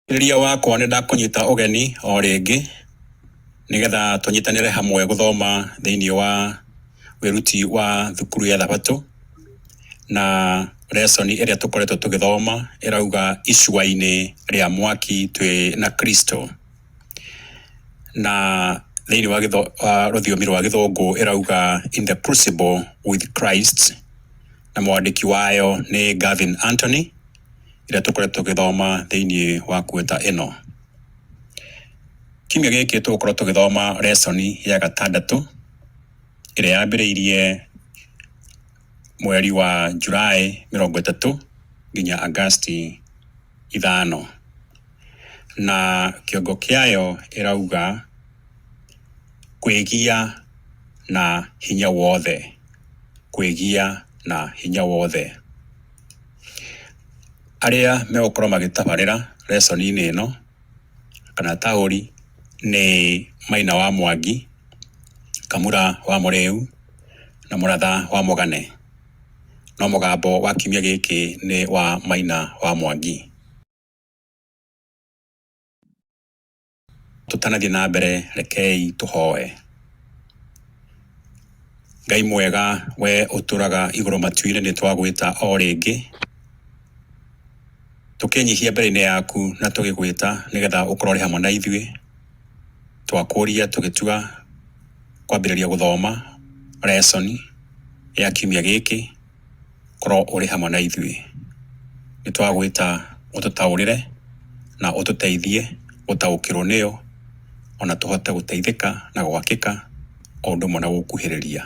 Mũthikĩrĩria wakwa, nĩ ndakũnyita ũgeni o rĩngĩ nĩgetha tũnyitanĩre hamwe gũthoma thĩinĩ wa wĩruti wa thukuru ya thabatũ, na lesson ĩrĩa tũkoretwo tũgĩthoma ĩrauga icua-inĩ rĩa mwaki twĩ na Kristo, na thĩinĩ wa rũthiomi rwa gĩthũngũ ĩrauga in the crucible with Christ, na mwandĩki wayo nĩ Gavin Anthony, ĩrĩa tũkoretwo tũgĩthoma thĩinĩ wa kueta ĩno. Kiumia gĩkĩ tũgũkorwo tũgĩthoma lesson ya gatandatũ ĩrĩa yambĩrĩirie mweri wa July 30 nginya Agasti 5, na kĩongo kĩayo ĩrauga kwĩgia na hinya wothe, kwĩgia na hinya wothe. Arĩa megũkorwo magĩtabarĩra lesson-inĩ ĩno kana taũri nĩ Maina wa Mwangi, Kamura wa Mũrĩu na Mũratha wa Mũgane. No mũgambo wa kiumia gĩkĩ nĩ wa Maina wa Mwangi. Tũtanathiĩ na mbere, rekei tũhoe. Ngai mwega, we ũtũraga igũrũ matu-inĩ, nĩ twagwĩta o rĩngĩ tũkĩnyihia mbere-inĩ yaku na tũgĩgwĩta nĩgetha ũkorwo ũrĩ hamwe na ithuĩ. Twakũria tũgĩtua kwambĩrĩria gũthoma lesson ya kiumia gĩkĩ, korwo ũrĩ hamwe na ithuĩ. Nĩ twagwĩta ũtũtaũrĩre na ũtũteithie gũtaũkĩrwo nĩyo, ona tũhote gũteithĩka na gwakĩka o ũndũ ũmwe na gũkuhĩrĩria.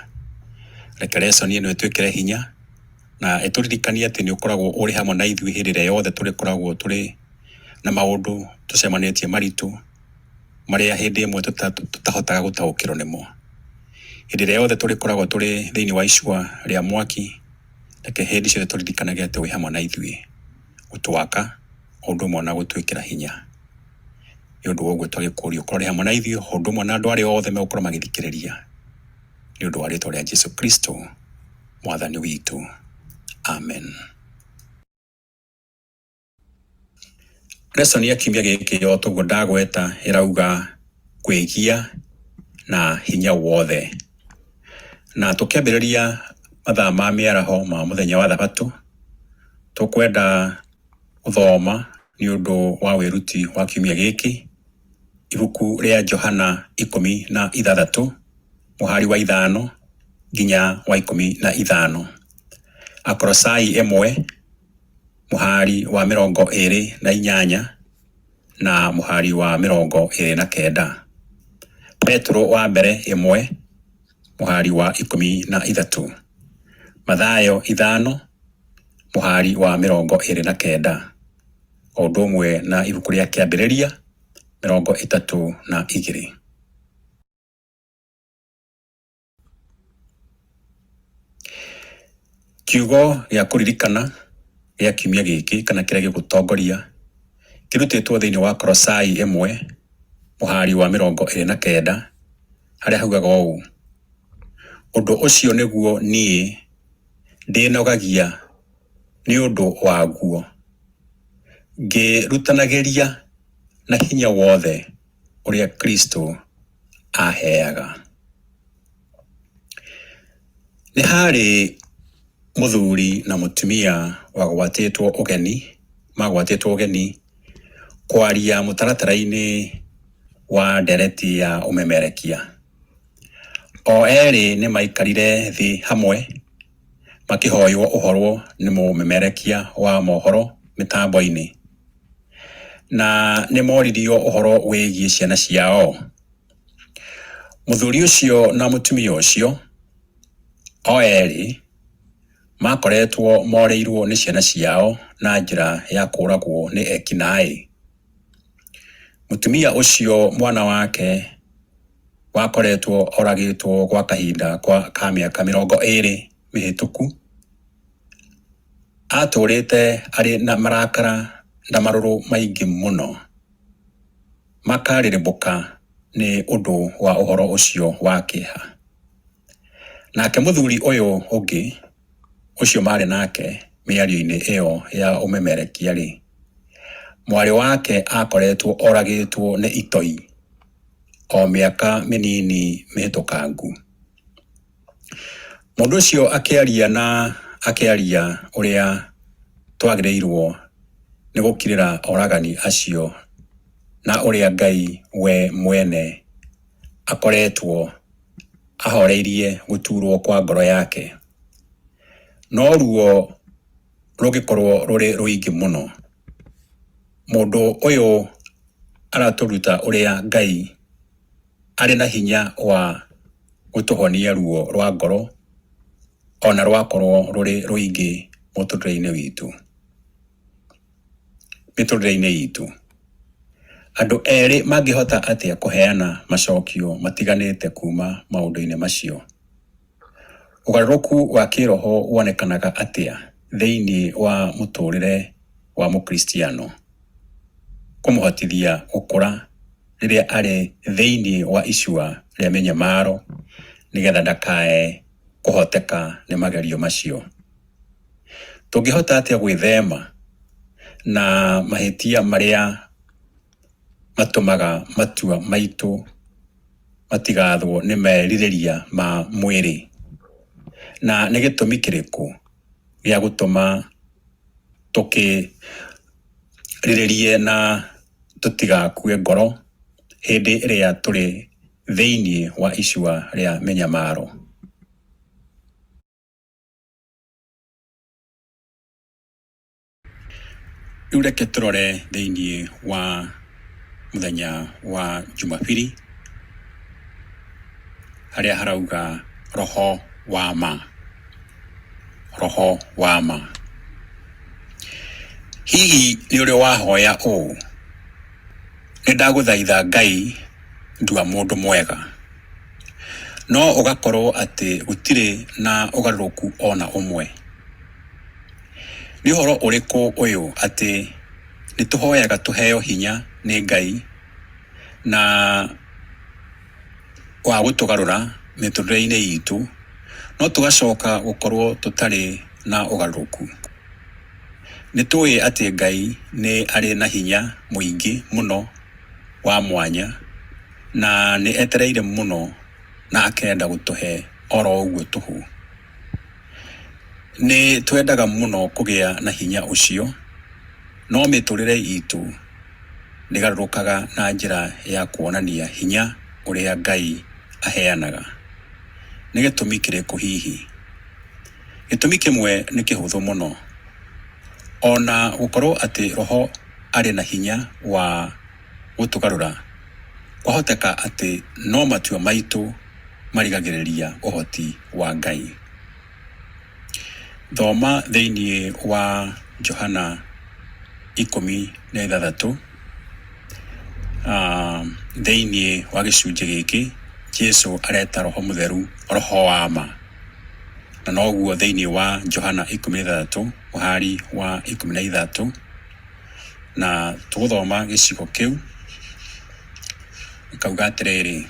Reke lesson ĩno ĩtwĩkĩre hinya na ĩtũririkanie atĩ nĩ ũkoragwo ũrĩ hamwe na ithuĩ hĩndĩ ĩrĩa yothe tũrĩkoragwo tũrĩ na maũndũ tũcemanĩtie maritũ, marĩa hĩndĩ ĩmwe tũtahotaga gũtaũkĩrwo nĩmo. Hĩndĩ ĩrĩa yothe tũrĩkoragwo tũrĩ thĩinĩ wa icua rĩa mwaki, reke hĩndĩ ciothe tũririkanage atĩ wĩ hamwe na ithuĩ, gũtwaka o ũndũ ũmwe na gũtwĩkĩra hinya. Nĩ ũndũ wa ũguo twagĩkũria ũkorwo ũrĩ hamwe na ithuĩ, o ũndũ ũmwe na andũ arĩa othe megũkorwo magĩthikĩrĩria, nĩ ũndũ wa rĩtwa rĩa Jesu Kristo mwathani witũ. Amen. Lesson ya kiumia gĩkĩ o toguo ndagweta ĩrauga kwĩgia na hinya wothe. Na tũkĩambĩrĩria mathaa ma mĩaraho ma mũthenya wa thabatũ, tũkwenda gũthoma nĩ ũndũ wa wĩruti wa kiumia gĩkĩ, ibuku rĩa Johana 16 mũhari wa 5 nginya wa 15. Akolosai 1 mũhari wa 28 na mũhari wa 29. Petero wa mbere 1 mũhari wa 13. Mathayo 5 mũhari wa 29. O ũndũ ũmwe na ibuku rĩa Kĩambĩrĩria 32. Kiugo gĩa kũririkana gĩa kiumia gĩkĩ kana kĩrĩa gĩgũtongoria kĩrutĩtwo thĩinĩ wa Kolosai 1 mũhari wa 29, harĩa haugaga ũũ: ũndũ ũcio nĩguo niĩ ndĩnogagia nĩ ũndũ waguo, ngĩrutanagĩria na hinya wothe ũrĩa Kristo aheaga. Nĩ harĩ mũthuri na mũtumia wagwatĩtwo ũgeni, magwatĩtwo ũgeni kwaria mũtaratara-inĩ wa ndereti ya ũmemerekia. O erĩ nĩ maikarire thĩ hamwe makĩhoywo ũhoro nĩ mũmemerekia wa mohoro mĩtambo-inĩ, na nĩ moririo ũhoro wĩgiĩ ciana ciao. Mũthuri ũcio na mũtumia ũcio o erĩ makoretwo morĩirwo nĩ ciana ciao na njĩra ya kũragwo nĩ ekinaĩ. Mũtumia ũcio mwana wake wakoretwo oragĩtwo gwa kahinda ka mĩaka 20 mĩhĩtũku, atũrĩte arĩ na marakara na marũrũ maingĩ mũno makarĩrĩmbũka nĩ ũndũ wa ũhoro ũcio wa kĩeha. Nake mũthuri ũyũ ũngĩ ũcio marĩ nake mĩario-inĩ ĩyo ya ũmemerekia-rĩ, Mwarĩ wake akoretwo oragĩtwo nĩ itoi o mĩaka mĩnini mĩhĩtũkangu. Mũndũ ũcio akĩaria na akĩaria ũrĩa twagĩrĩirwo nĩ gũkirĩra oragani acio na ũrĩa Ngai we mwene akoretwo ahoreirie gũturwo kwa ngoro yake. No ruo rũngĩkorwo rũrĩ rũingĩ mũno. Mũndũ ũyũ aratũruta ũrĩa Ngai arĩ na hinya wa gũtũhonia ruo rwa ngoro ona rwakorwo rũrĩ rũingĩ mũtũrĩre-inĩ witũ, mĩtũrĩre-inĩ itũ. Andũ erĩ mangĩhota atĩa kũheana macokio matiganĩte kuma maũndũ-inĩ macio? Ũgarũrũku wa kĩĩroho wonekanaga atĩa thĩinĩ wa mũtũũrĩre wa Mũkristiano kũmũhotithia gũkũra rĩrĩa arĩ thĩinĩ wa icua rĩa mĩnyamaro nĩgetha ndakae kũhoteka nĩ magerio macio? Tũngĩhota atĩa gwĩthema na mahĩtia marĩa matũmaga matua maitũ matigathwo nĩ merirĩria ma mwĩrĩ? Na nĩ gĩtũmi kĩrĩkũ gĩa gũtũma tũkĩrĩrĩrie na tũtigakue ngoro hĩndĩ ĩrĩa tũrĩ thĩinĩ wa icua rĩa mĩnyamaro? Rĩu reke tũrore thĩinĩ wa mũthenya wa Jumapili harĩa harauga roho wa ma, roho wa ma. Hihi nĩ ũrĩ wahoya ũũ, nĩ ndagũthaitha Ngai ndua mũndũ mwega, no ũgakorwo atĩ gũtirĩ na ũgarũrũku ona ũmwe? Nĩ ũhoro ũrĩkũ ũyũ atĩ nĩ tũhoyaga tũheo hinya nĩ Ngai na wa gũtũgarũra mĩtũrĩre-inĩ itũ, no tũgacoka gũkorwo tũtarĩ na ũgarũrũku? Nĩ tũĩ atĩ Ngai nĩ arĩ na hinya mũingĩ mũno wa mwanya na nĩ etereire mũno na akenda gũtũhe oro ũguo tũhũ. Nĩ twendaga mũno kũgĩa na hinya ũcio, no mĩtũrĩre itũ ndĩgarũrũkaga na njĩra ya kuonania hinya ũrĩa Ngai aheanaga. Nĩ gĩtũmi kĩrĩkũ hihi? Gĩtũmi kĩmwe nĩ kĩhũthũ mũno. O na gũkorũo atĩ Roho arĩ na hinya wa gũtũgarũra, kwahoteka atĩ no matua maitũ marigagĩrĩria ũhoti wa Ngai. Thoma thĩinĩ wa Johana 16, thĩinĩ wa gĩcunjĩ gĩkĩ Jesu areta Roho Mũtheru Roho wa ma, na noguo thĩinĩ wa Johana 16 mũhari wa 13, na tũgũthoma gĩcigo kĩu gĩkauga atĩrĩrĩ,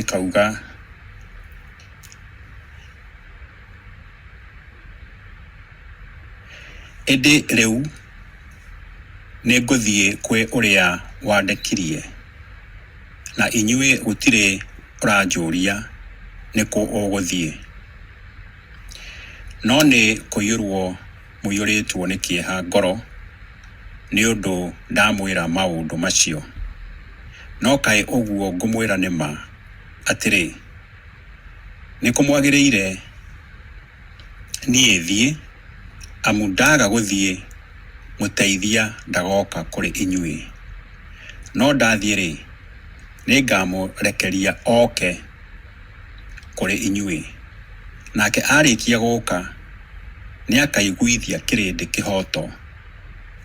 ĩkauga ĩndĩ rĩu nĩ ngũthiĩ kwĩ ũrĩa wandekirie, na inyuĩ gũtirĩ ũranjũria nĩ kũ ũgũthiĩ. No nĩ kũiyũrwo mũiyũrĩtwo nĩ kĩeha ngoro nĩ ũndũ ndamwĩra maũndũ macio. No kaĩ ũguo ngũmwĩra nĩ ma, atĩrĩ, nĩ kũmwagĩrĩire niĩ thiĩ, amu ndaga gũthiĩ, mũteithia ndagoka kũrĩ inyuĩ. No ndathiĩ-rĩ, nĩngamũrekeria oke kũrĩ inyuĩ. Nake aarĩkia gũũka, nĩakaiguithia kĩrĩndĩ kĩhooto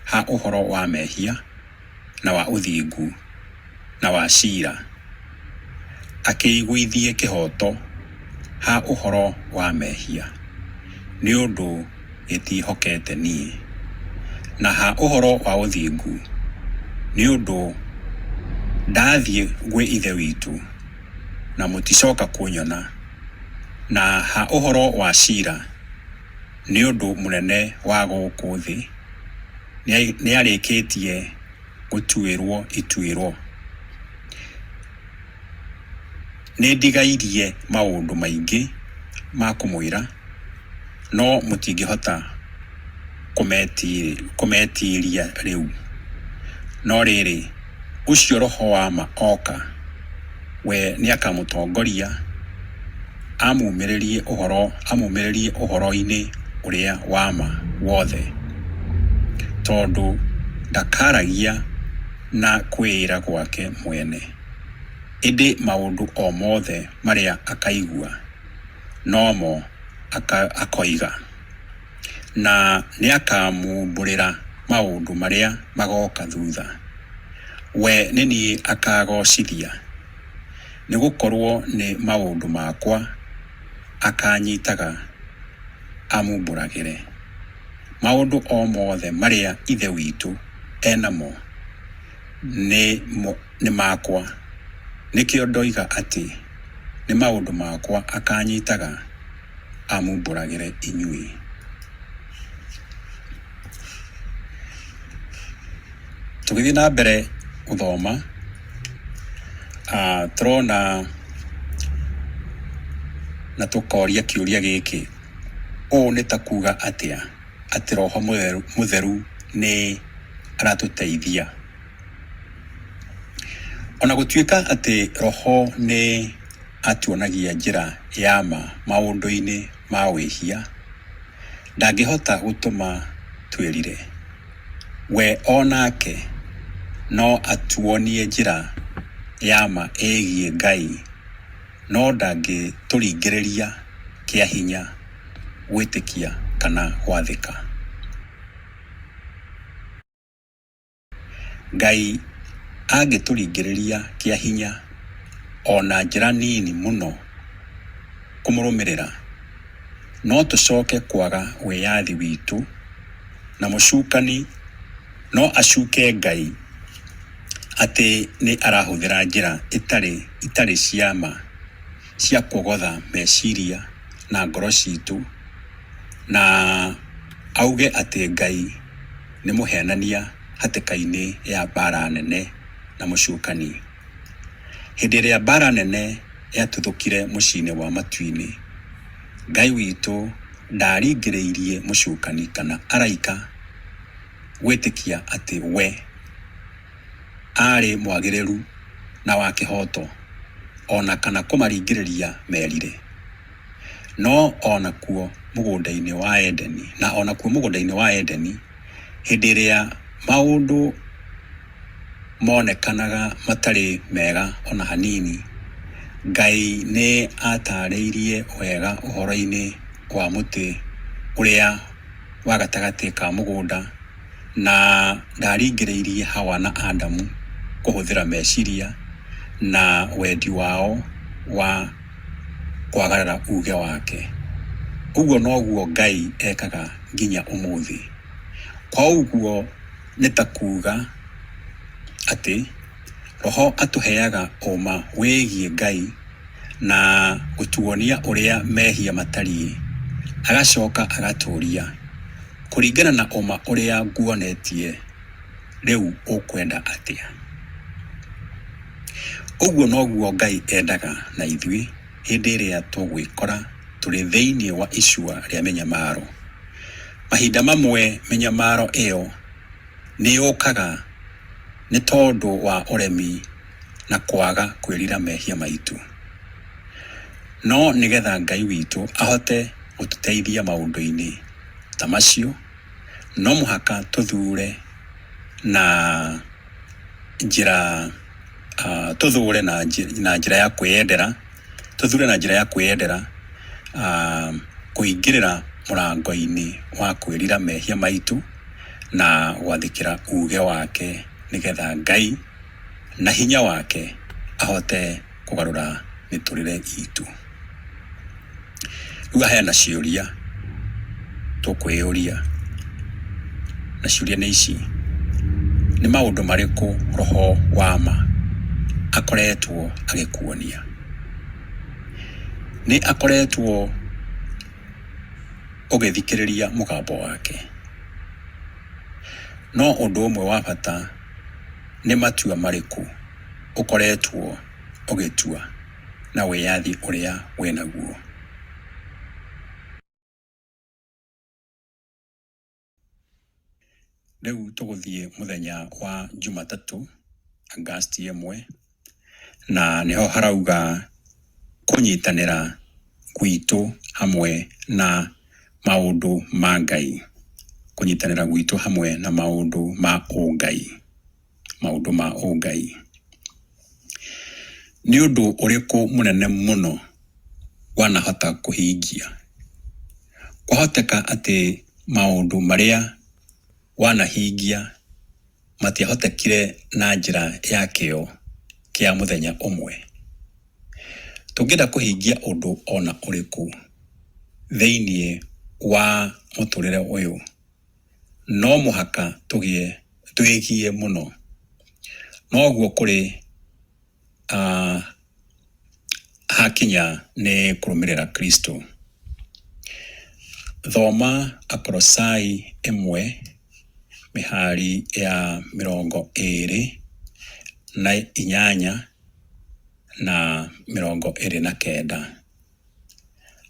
ha ũhoro wa mehia, na wa ũthingu, na wa ciira, akĩiguithie kĩhooto ha ũhoro wa mehia, nĩ ũndũ gĩtiĩhokete niĩ, na ha ũhoro wa ũthingu, nĩ ũndũ ndathiĩ gwĩ Ithe witũ, na mũticoka kũnyona, Na ha ũhoro wa cira, nĩ ũndũ mũnene wa gũkũ thĩ nĩarĩkĩtie gũtuĩrwo ituĩro. Nĩndigairie maũndũ maingĩ ma kũmwĩra, no mũtingĩhota kũmetiiria rĩu. No rĩrĩ, ũcio Roho wa ma oka, we nĩakamũtongoria amumĩrĩrie ũhoro amumĩrĩrie ũhoro-inĩ ũrĩa wa ma wothe, tondũ ndakaragia na kwĩĩra gwake mwene, ĩndĩ maũndũ o mothe marĩa akaigua, nomo akoiga, na nĩakamumbũrĩra maũndũ marĩa magoka thutha. We nĩ niĩ akagoocithia, nĩ gũkorũo nĩ maũndũ makwa akaanyitaga amumbũragĩre. Maũndũ o mothe marĩa Ithe witũ e namo nĩ makwa, nĩkĩo ndoiga atĩ nĩ maũndũ makwa akaanyitaga amumbũragĩre inyuĩ. Tũgĩthiĩ na mbere gũthoma, tũrona na tũkoria kĩũria gĩkĩ, ũũ nĩ ta kuga atĩa atĩ Roho Mũtheru nĩ aratũteithia? Ona gũtuĩka atĩ Roho nĩ atuonagia njĩra ya ma maũndũ-inĩ ma wĩhia, ndangĩhota gũtũma twĩrire. We o nake no atuonie njĩra ya ma ĩgiĩ Ngai, no ndangĩtũringĩrĩria kĩa hinya gwĩtĩkia kana gwathĩka. Ngai angĩtũringĩrĩria kĩa hinya o na njĩra nini mũno kũmũrũmĩrĩra, no tũcoke kwaga wĩyathi witũ, na mũcukani no acuke Ngai atĩ nĩ arahũthĩra njĩra itarĩ cia ma cia kuogotha meciria na ngoro citũ, na auge atĩ Ngai nĩ mũheenania hatĩka-inĩ ya mbaara nene na mũcukani. Hĩndĩ ĩrĩa mbaara nene yatuthũkire mũciĩ-inĩ wa matu-inĩ, Ngai witũ ndaaringĩrĩirie mũcukani kana araika gwĩtĩkia atĩ we aarĩ mwagĩrĩru na wa kĩhooto, o na kana kũmaringĩrĩria merire. No o nakuo mũgũnda-inĩ wa Edeni, na o nakuo mũgũnda-inĩ wa Edeni, hĩndĩ ĩrĩa maũndũ monekanaga matarĩ mega o na hanini, Ngai nĩ aatarĩirie wega ũhoro-inĩ wa mũtĩ ũrĩa wa gatagatĩ ka mũgũnda, na ndaaringĩrĩirie Hawa na Adamu kũhũthĩra meciria na wendi wao wa kwagarara uuge wake. Ũguo noguo Ngai ekaga nginya ũmũthĩ. Kwa ũguo nĩ ta kuuga atĩ Roho atũheaga ũũma wĩgiĩ Ngai na gũtuonia ũrĩa mehia matariĩ, agacoka agatũũria, Kũringana na ũũma ũrĩa nguonetie, rĩu ũkwenda atĩa? Ũguo noguo Ngai endaga na ithuĩ hĩndĩ ĩrĩa tũgwĩkora tũrĩ thĩinĩ wa icua rĩa mĩnyamaro. Mahinda mamwe mĩnyamaro ĩyo nĩ yũkaga nĩ tondũ wa ũremi na kwaga kwĩrira mehia maitũ. No nĩgetha Ngai witũ ahote gũtũteithia maũndũ-inĩ ta macio, no mũhaka tũthuure na njĩra tũthũre na njĩra ya kwĩyendera, tũthure na njĩra ya kwĩyendera kũingĩrĩra mũrango-inĩ wa kwĩrira mehia maitũ na gwathĩkĩra uge wake nĩgetha Ngai na hinya wake ahote kũgarũra mĩtũrĩre itũ. Rĩu haha hena ciũria tũkwĩyũria, na ciũria nĩ ici, nĩ maũndũ marĩkũ Roho wa ma akoretwo agĩkuonia? Nĩ akoretwo ũgĩthikĩrĩria mũgambo wake. No ũndũ ũmwe wa bata nĩ matua marĩkũ ũkoretwo ũgĩtua na wĩyathi ũrĩa wĩnaguo. Rĩu tũgũthiĩ mũthenya wa Jumatatũ, Agasti 1, na nĩho harauga kũnyitanĩra gwitũ hamwe na maũndũ ma Ngai. Kũnyitanĩra gwitũ hamwe na maũndũ ma ũngai. Maũndũ ma ũngai. Nĩ ũndũ ũrĩkũ mũnene mũno wanahota kũhingia? Kwahoteka atĩ maũndũ marĩa wanahingia matiahotekire na njĩra ya kĩyo kĩa mũthenya ũmwe. Tũngĩenda kũhingia ũndũ o na ũrĩkũ thĩinĩ wa mũtũrĩre ũyũ, no mũhaka tũgĩe twĩgie mũno. Noguo kũrĩ hakinya nĩ kũrũmĩrĩra Kristo. Thoma Akolosai 1 mĩhari ya 28 na 29.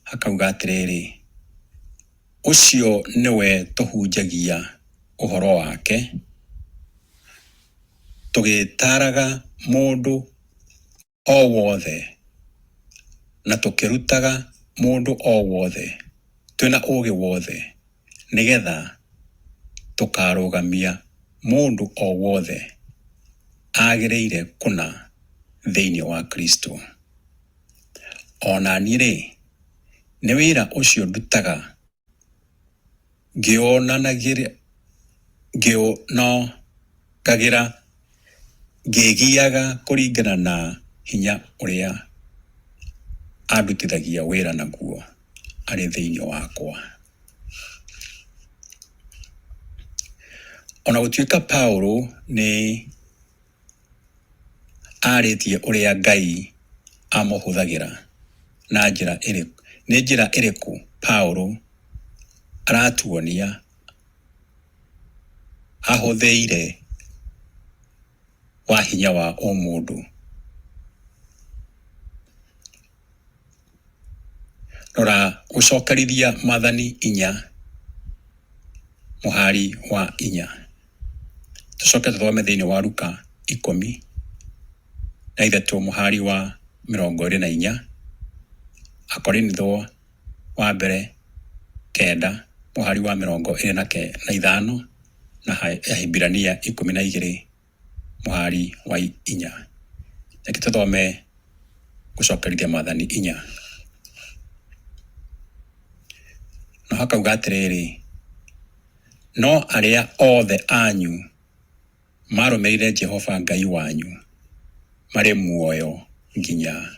Hakauga atĩrĩrĩ, ũcio nĩwe tũhunjagia ũhoro wake, tũgĩtaaraga mũndũ o wothe na tũkĩrutaga mũndũ o wothe twĩna ũũgĩ wothe, nĩgetha tũkarũgamia mũndũ o wothe agĩrĩire kũna thĩinĩ wa Kristo. O na niĩ-rĩ, nĩ wĩra ũcio ndutaga ngĩũnogagĩra ngĩgiaga kũringana na hinya ũrĩa andutithagia wĩra naguo arĩ thĩinĩ wakwa. O na gũtuĩka Paulo nĩ arĩtie ũrĩa Ngai amũhũthagĩra na njĩra ĩrĩkũ, nĩ njĩra ĩrĩkũ Paulo aratuonia ahũthĩire wa hinya wa ũmũndũ? Rora gũcokerithia Maathani 4 mũhari wa 4. Tũcoke tũthome thĩinĩ wa Luka 13 mũhari wa 24, Akorinitho wa mbere 9 mũhari wa 25 na Ahibirania 12 mũhari wa 4. Reke tũthome gũcokerithia Maathani 4. Na hakauga atĩrĩrĩ, no arĩa othe anyu maarũmĩrĩire Jehova Ngai wanyu marĩ muoyo nginya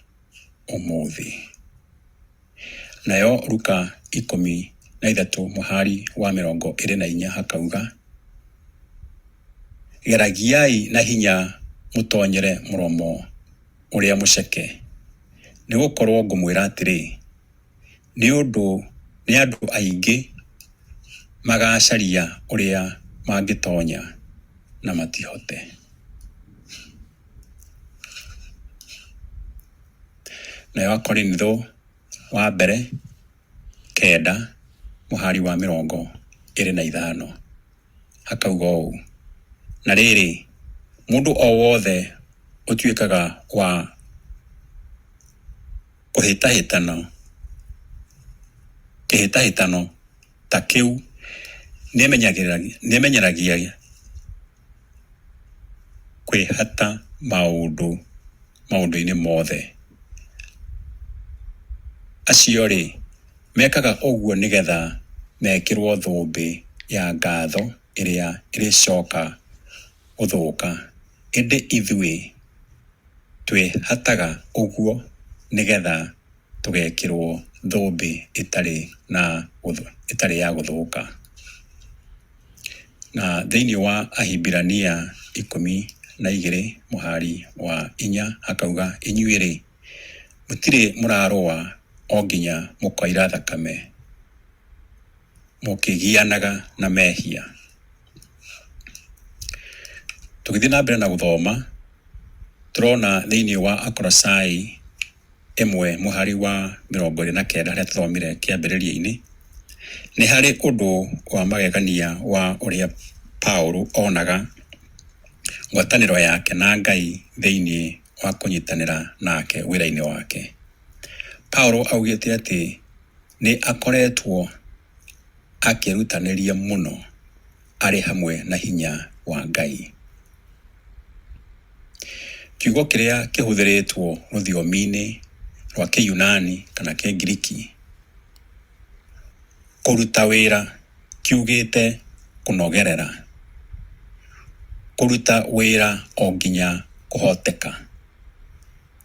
ũmũthĩ. Nayo Luka 13 mũhari wa 24 hakauga, geragiai na hinya mũtonyere mũromo ũrĩa mũceke, nĩ gũkorwo ngũmwĩra atĩrĩ, nĩ ũndũ nĩ andũ aingĩ magacaria ũrĩa mangĩtonya na matihote. Nayo Akorinitho wa mbere 9 mũhari wa 25 hakauga ũũ, na rĩrĩ, mũndũ o wothe ũtuĩkaga wa kũhĩtahĩtano kĩhĩtahĩtano ta kĩu nĩemenyeragia kwĩhata maũndũ maũndũ-inĩ mothe. Acio-rĩ, mekaga ũguo nĩgetha mekĩrwo thũmbĩ ya ngatho ĩrĩa ĩrĩcoka gũthũka, ĩndĩ ithuĩ twĩhataga ũguo nĩgetha tũgekĩrwo thũmbĩ ĩtarĩ na ĩtarĩ ya gũthũka. Na thĩinĩ wa Ahibirania 12 mũhari wa 4 hakauga, inyuĩ-rĩ, mũtirĩ mũrarũa o nginya mũkoira thakame, mũkĩgianaga na mehia. Tũgĩthiĩ na mbere na gũthoma, tũrona thĩinĩ wa Akolosai 1 mũhari wa 29 harĩa tũthomire kĩambĩrĩria-inĩ, nĩ harĩ ũndũ wa magegania wa ũrĩa Paulo onaga ngwatanĩro yake na Ngai thĩinĩ wa kũnyitanĩra nake wĩra-inĩ wake. Paulo augĩte atĩ nĩ akoretwo akĩĩrutanĩria mũno arĩ hamwe na hinya wa Ngai. Kiugo kĩrĩa kĩhũthĩrĩtwo rũthiomi-inĩ rwa Kĩyunani kana Kĩngiriki kũruta wĩra kiugĩte kũnogerera, kũruta wĩra o nginya kũhoteka.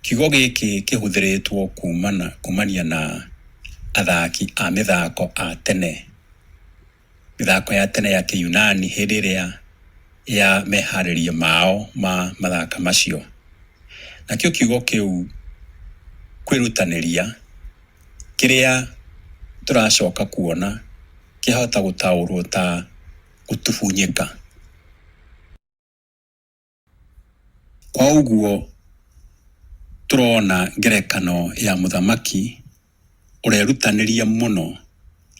Kiugo gĩkĩ kĩhũthĩrĩtwo kumania na athaki a mĩthako a tene, mĩthako ya tene ya Kĩyunani hĩndĩ ĩrĩa ya meharĩria mao ma mathaka macio. Nakĩo kiugo kĩu kwĩrutanĩria kĩrĩa tũracoka kuona kĩahota gũtaũrwo ta gũtubunyĩka. Kwa ũguo tũrona ngerekano ya mũthamaki ũrerutanĩria mũno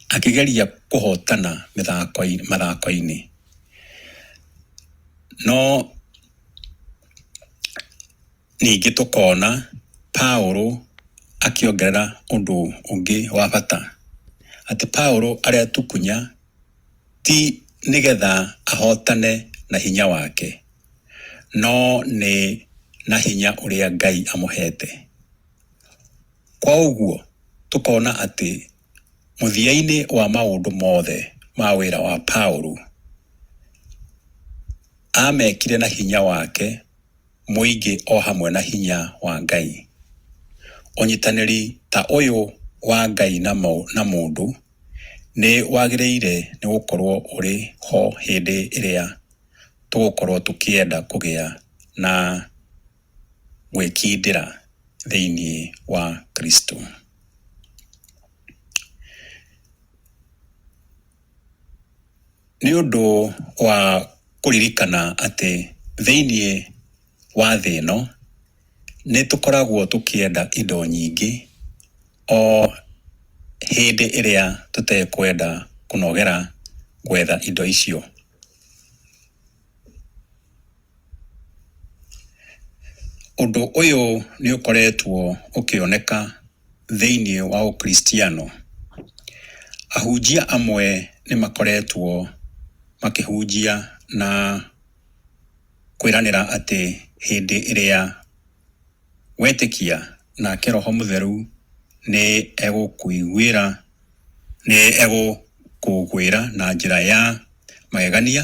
akĩgeria kũhotana mathako-inĩ. No ningĩ tũkona Paulo akĩongerera ũndũ ũngĩ wa bata, atĩ Paulo aretukunya ti nĩgetha ahotane na hinya wake, no nĩ na hinya ũrĩa Ngai amũhete. Kwa ũguo tũkona atĩ mũthia-inĩ wa maũndũ mothe ma wĩra wa Paulo, amekire na hinya wake mũingĩ o hamwe na hinya wa Ngai. Ũnyitanĩri ta ũyũ wa Ngai na mũndũ nĩ wagĩrĩire nĩ gũkorwo ũrĩ ho hĩndĩ ĩrĩa tũgũkorwo tũkĩenda kũgĩa na gwĩkindĩra thĩinĩ wa Kristo. Nĩ ũndũ wa kũririkana atĩ thĩinĩ wa thĩ ĩno nĩ tũkoragwo tũkĩenda indo nyingĩ o hĩndĩ ĩrĩa tũtekwenda kũnogera gwetha indo icio. Ũndũ ũyũ nĩ ũkoretwo ũkĩoneka thĩinĩ wa Ũkristiano. Ahunjia amwe nĩ makoretwo makĩhunjia na kwĩranĩra atĩ hĩndĩ ĩrĩa wetĩkia nake Roho Mũtheru nĩ egũkũiguĩra, nĩ egũkũgwĩra na njĩra ya magegania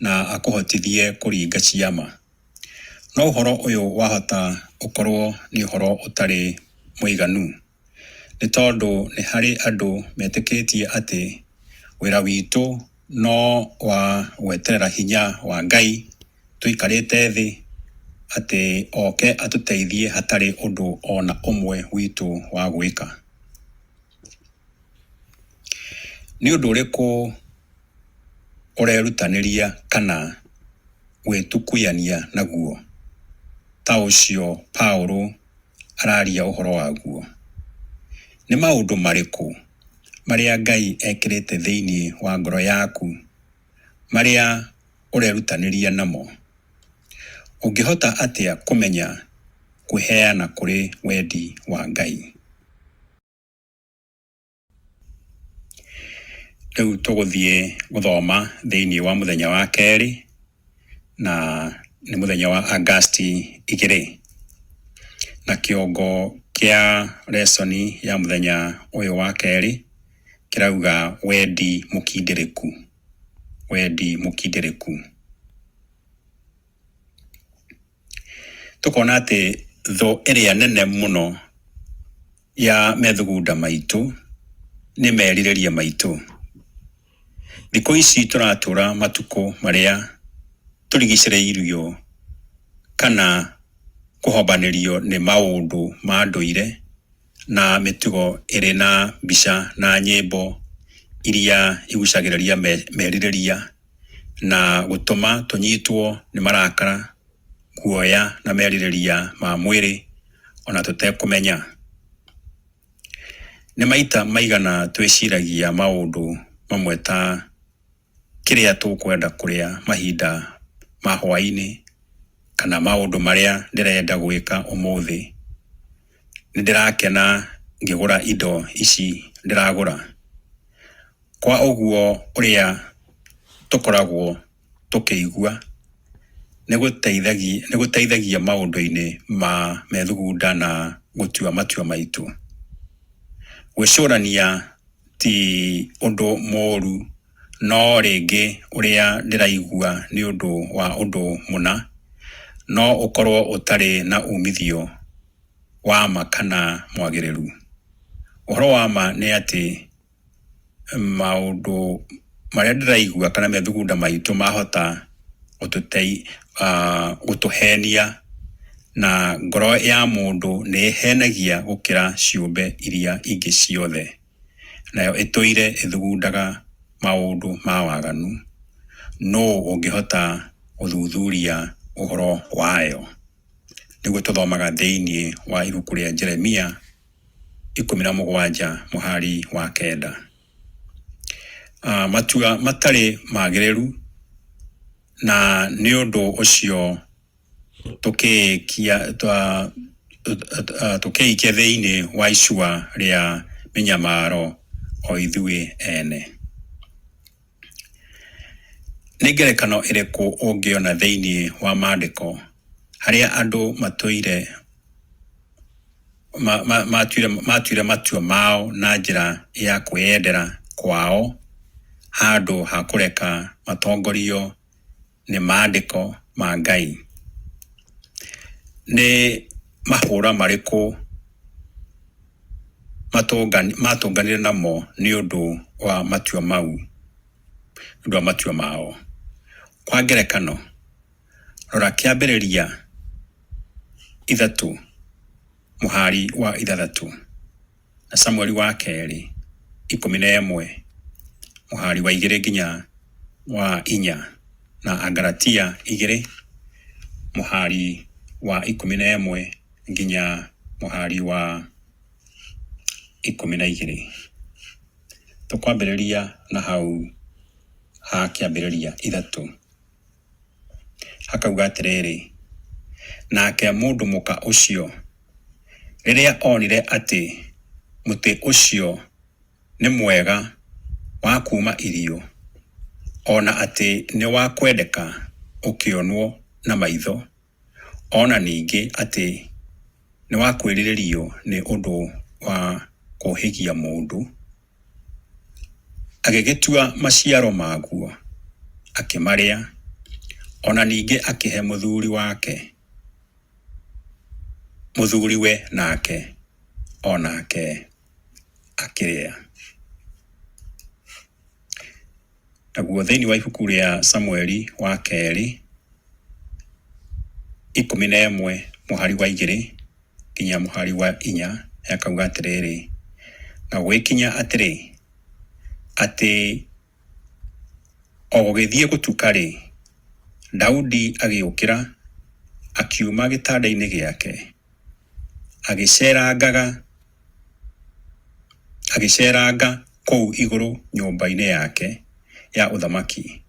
na akũhotithie kũringa ciama. No ũhoro ũyũ wahota ũkorwo nĩ ũhoro ũtarĩ mũiganu, nĩ tondũ nĩ harĩ andũ metĩkĩtie atĩ wĩra witũ no wa gweterera hinya wa Ngai tũikarĩte thĩ atĩ oke atũteithie hatarĩ ũndũ o na ũmwe witũ wa gwĩka. Nĩ ũndũ ũrĩkũ ũrerutanĩria kana gwĩtukuyania naguo ta ũcio Paulo araria ũhoro waguo? Nĩ maũndũ marĩkũ marĩa Ngai ekĩrĩte thĩinĩ wa ngoro yaku marĩa ũrerutanĩria namo? Ũngĩhota atĩa kũmenya kwĩheana kũrĩ wendi wa Ngai? Rĩu tũgũthiĩ gũthoma thĩinĩ wa mũthenya wa kerĩ, na nĩ mũthenya wa Agasti 2, na kĩongo kĩa lesson ya mũthenya ũyũ wa kerĩ kĩrauga wendi mũkindĩrĩku, wendi mũkindĩrĩku. Tũkona atĩ thũ ĩrĩa nene mũno ya methugunda maitũ nĩ merirĩria maitũ. Thikũ ici tũratũra matukũ marĩa tũrigicĩrĩirio kana kũhombanĩrio nĩ maũndũ ma ndũire na mĩtugo ĩrĩ na mbica na nyĩmbo iria igucagĩrĩria merirĩria na gũtũma tũnyitwo nĩ marakara, guoya na merirĩria ma mwĩrĩ ona tũtekũmenya. Nĩ maita maigana twĩciragia maũndũ mamwe ta kĩrĩa tũkwenda kũrĩa mahinda ma hwaĩ-inĩ kana maũndũ marĩa ndĩrenda gwĩka ũmũthĩ. Nĩ ndĩrakena ngĩgũra indo ici ndĩragũra. Kwa ũguo ũrĩa tũkoragwo tũkĩigua nĩ gũteithagia maũndũ-inĩ ma methugunda na gũtua matua maitũ. Gwĩcũrania ti ũndũ mũũru, no rĩngĩ ũrĩa ndĩraigua nĩ ũndũ wa ũndũ mũna no ũkorwo ũtarĩ na umithio wa ma kana mwagĩrĩru. Ũhoro wa ma nĩ atĩ maũndũ marĩa ndĩraigua kana methugunda maitũ mahota gũtũhenia, na ngoro ya mũndũ nĩ ĩhenagia gũkĩra ciũmbe iria ingĩ ciothe, nayo ĩtũire ĩthugundaga maũndũ ma waganu. Nũũ ũngĩhota gũthuthuria ũhoro wayo? Nĩguo tũthomaga thĩinĩ wa ibuku rĩa Jeremia 17 mũhari wa 9. Matua matarĩ magĩrĩru, na nĩ ũndũ ũcio tũkĩikia thĩinĩ wa icua rĩa mĩnyamaro o ithuĩ ene. Nĩ ngerekano ĩrĩkũ ũngĩona thĩinĩ wa maandĩko harĩa andũ matuire matua mao na njĩra ya kwĩyendera kwao handũ ha kũreka matongorio nĩ maandĩko ma Ngai? Nĩ mahũra marĩkũ matũnganire namo nĩ ũndũ wa matua mau, nĩ ũndũ wa matua mao? Kwa ngerekano, rora Kĩambĩrĩria 3 mũhari wa 6 na Samueli wa kerĩ 11 mũhari wa 2 nginya wa 4 na Agalatia 2 mũhari wa 11 nginya mũhari wa 12. Tũkwambĩrĩria na hau ha Kĩambĩrĩria 3. Hakauga atĩrĩrĩ, nake mũndũ mũka ũcio rĩrĩa onire atĩ mũtĩ ũcio nĩ mwega wa kuuma irio, o na atĩ nĩ wa kwendeka ũkĩonwo na maitho, o na ningĩ atĩ nĩ wa kwĩrirĩrio nĩ ũndũ wa kũũhĩgia mũndũ, agĩgĩtua maciaro maguo, akĩmarĩa, o na ningĩ akĩhe mũthuri wake, mũthuriwe nake, o nake akĩrĩa. Naguo thĩinĩ wa ibuku rĩa Samueli wa kerĩ 11 mũhari wa 2 nginya mũhari wa 4 yakauga atĩrĩrĩ, na gũgĩkinya atĩrĩ, atĩ o gũgĩthiĩ gũtuka-rĩ, Daudi agĩũkĩra akiuma gĩtanda-inĩ gĩake, agĩceeranga kũu igũrũ nyũmba-inĩ yake ya ũthamaki.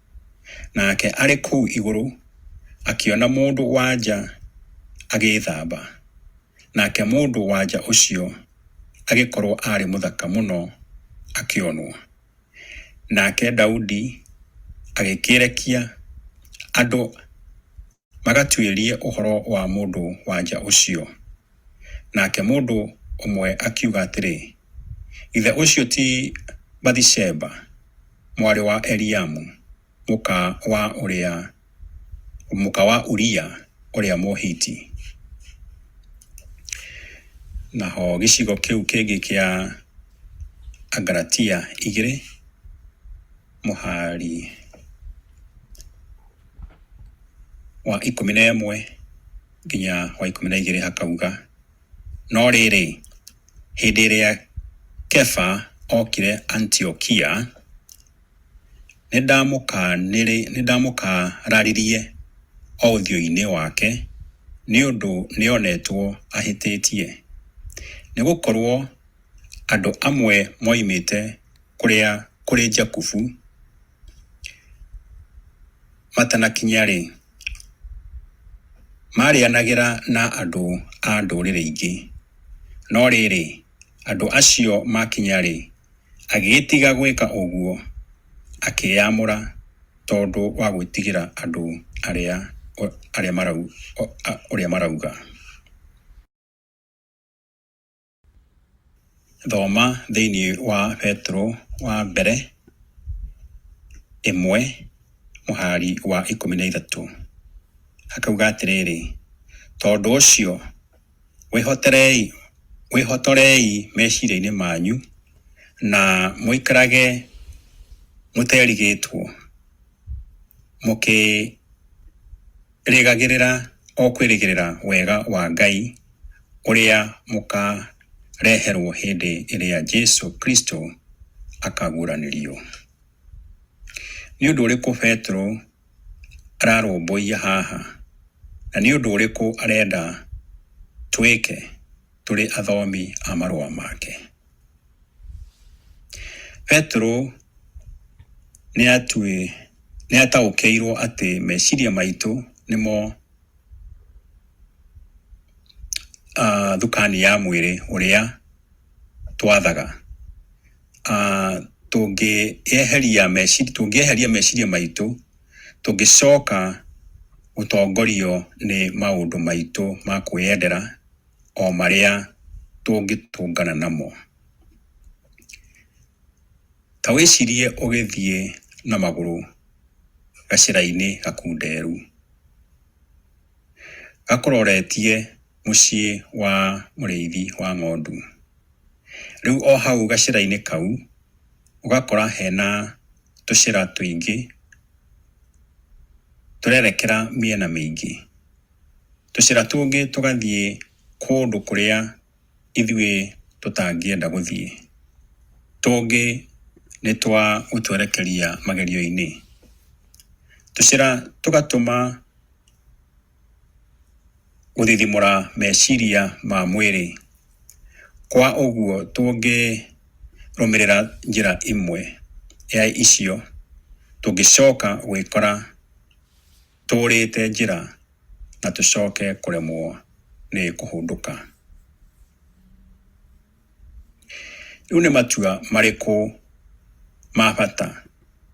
Nake arĩ kũu igũrũ akĩona mũndũ-wa-nja agĩĩthamba, nake mũndũ-wa-nja ũcio agĩkorwo aarĩ mũthaka mũno akĩonwo. Nake Daudi agĩkĩrekia andũ magatuĩrie ũhoro wa mũndũ-wa-nja ũcio. Nake mũndũ ũmwe akiuga atĩrĩ, Ithe ũcio ti Bathisheba, mwarĩ wa Eliamu, mũka wa Uria ũrĩa Mũhiti? Naho gĩcigo kĩu kĩngĩ kĩa Agalatia 2 mũhari wa 11 nginya wa 12 hakauga, no rĩrĩ, Hĩndĩ ĩrĩa Kefa okire Antiokia, nĩndamũkararirie o ũthiũ-inĩ wake nĩ ũndũ nĩonetwo ahĩtĩtie. Nĩgũkorwo andũ amwe moimĩte kũrĩa kũrĩ Jakubu matanakinya-rĩ, maarĩanagĩra na andũ a ndũrĩrĩ ingĩ. No rĩrĩ, andũ acio makinya-rĩ, agĩgĩtiga gwĩka ũguo, akĩĩamũra tondũ wa gwĩtigĩra andũ arĩa arĩa marau, ũrĩa marauga. Thoma thĩinĩ wa Petero wa mbere 1 mũhari wa 13, hakauga atĩrĩrĩ, tondũ ũcio wĩhotorei meciria-inĩ manyu na mũikarage mũterigĩtwo, mũkĩrĩgagĩrĩra o kwĩrĩgĩrĩra wega wa Ngai ũrĩa mũkareherwo hĩndĩ ĩrĩa Jesu Kristo akaguũranĩrio. Nĩ ũndũ ũrĩkũ Petero ararũmbũiya haha, na nĩ ũndũ ũrĩkũ arenda twĩke tũrĩ athomi a marũa make? Petero nĩ ataũkĩirwo atĩ meciria maitũ nĩmo thukani ya mwĩrĩ ũrĩa twathaga. Tũngĩeheria meciria maitũ, tũngĩcoka gũtongorio nĩ maũndũ maitũ ma kwĩyendera o marĩa tũngĩtũngana namo. Ta wĩcirie ũgĩthiĩ na magũrũ gacĩra-inĩ gakunderu, gakũroretie mũciĩ wa mũrĩithi wa ng'ondu. Rĩu o hau gacĩra-inĩ kau ũgakora hena tũcĩra tũingĩ tũrerekera mĩena mĩingĩ. Tũcĩra tũngĩ tũgathiĩ kũndũ kũrĩa ithuĩ tũtangĩenda gũthiĩ. Tũngĩ nĩ twa gũtwerekeria magerio-inĩ. Tũcĩra tũgatũma gũthithimũra meciria ma mwĩrĩ. Kwa ũguo tũngĩrũmĩrĩra njĩra ĩmwe ya icio, tũngĩcoka gwĩkora tũrĩte njĩra na tũcoke kũremwo nĩ kũhũndũka. Rĩu nĩ matua marĩkũ ma bata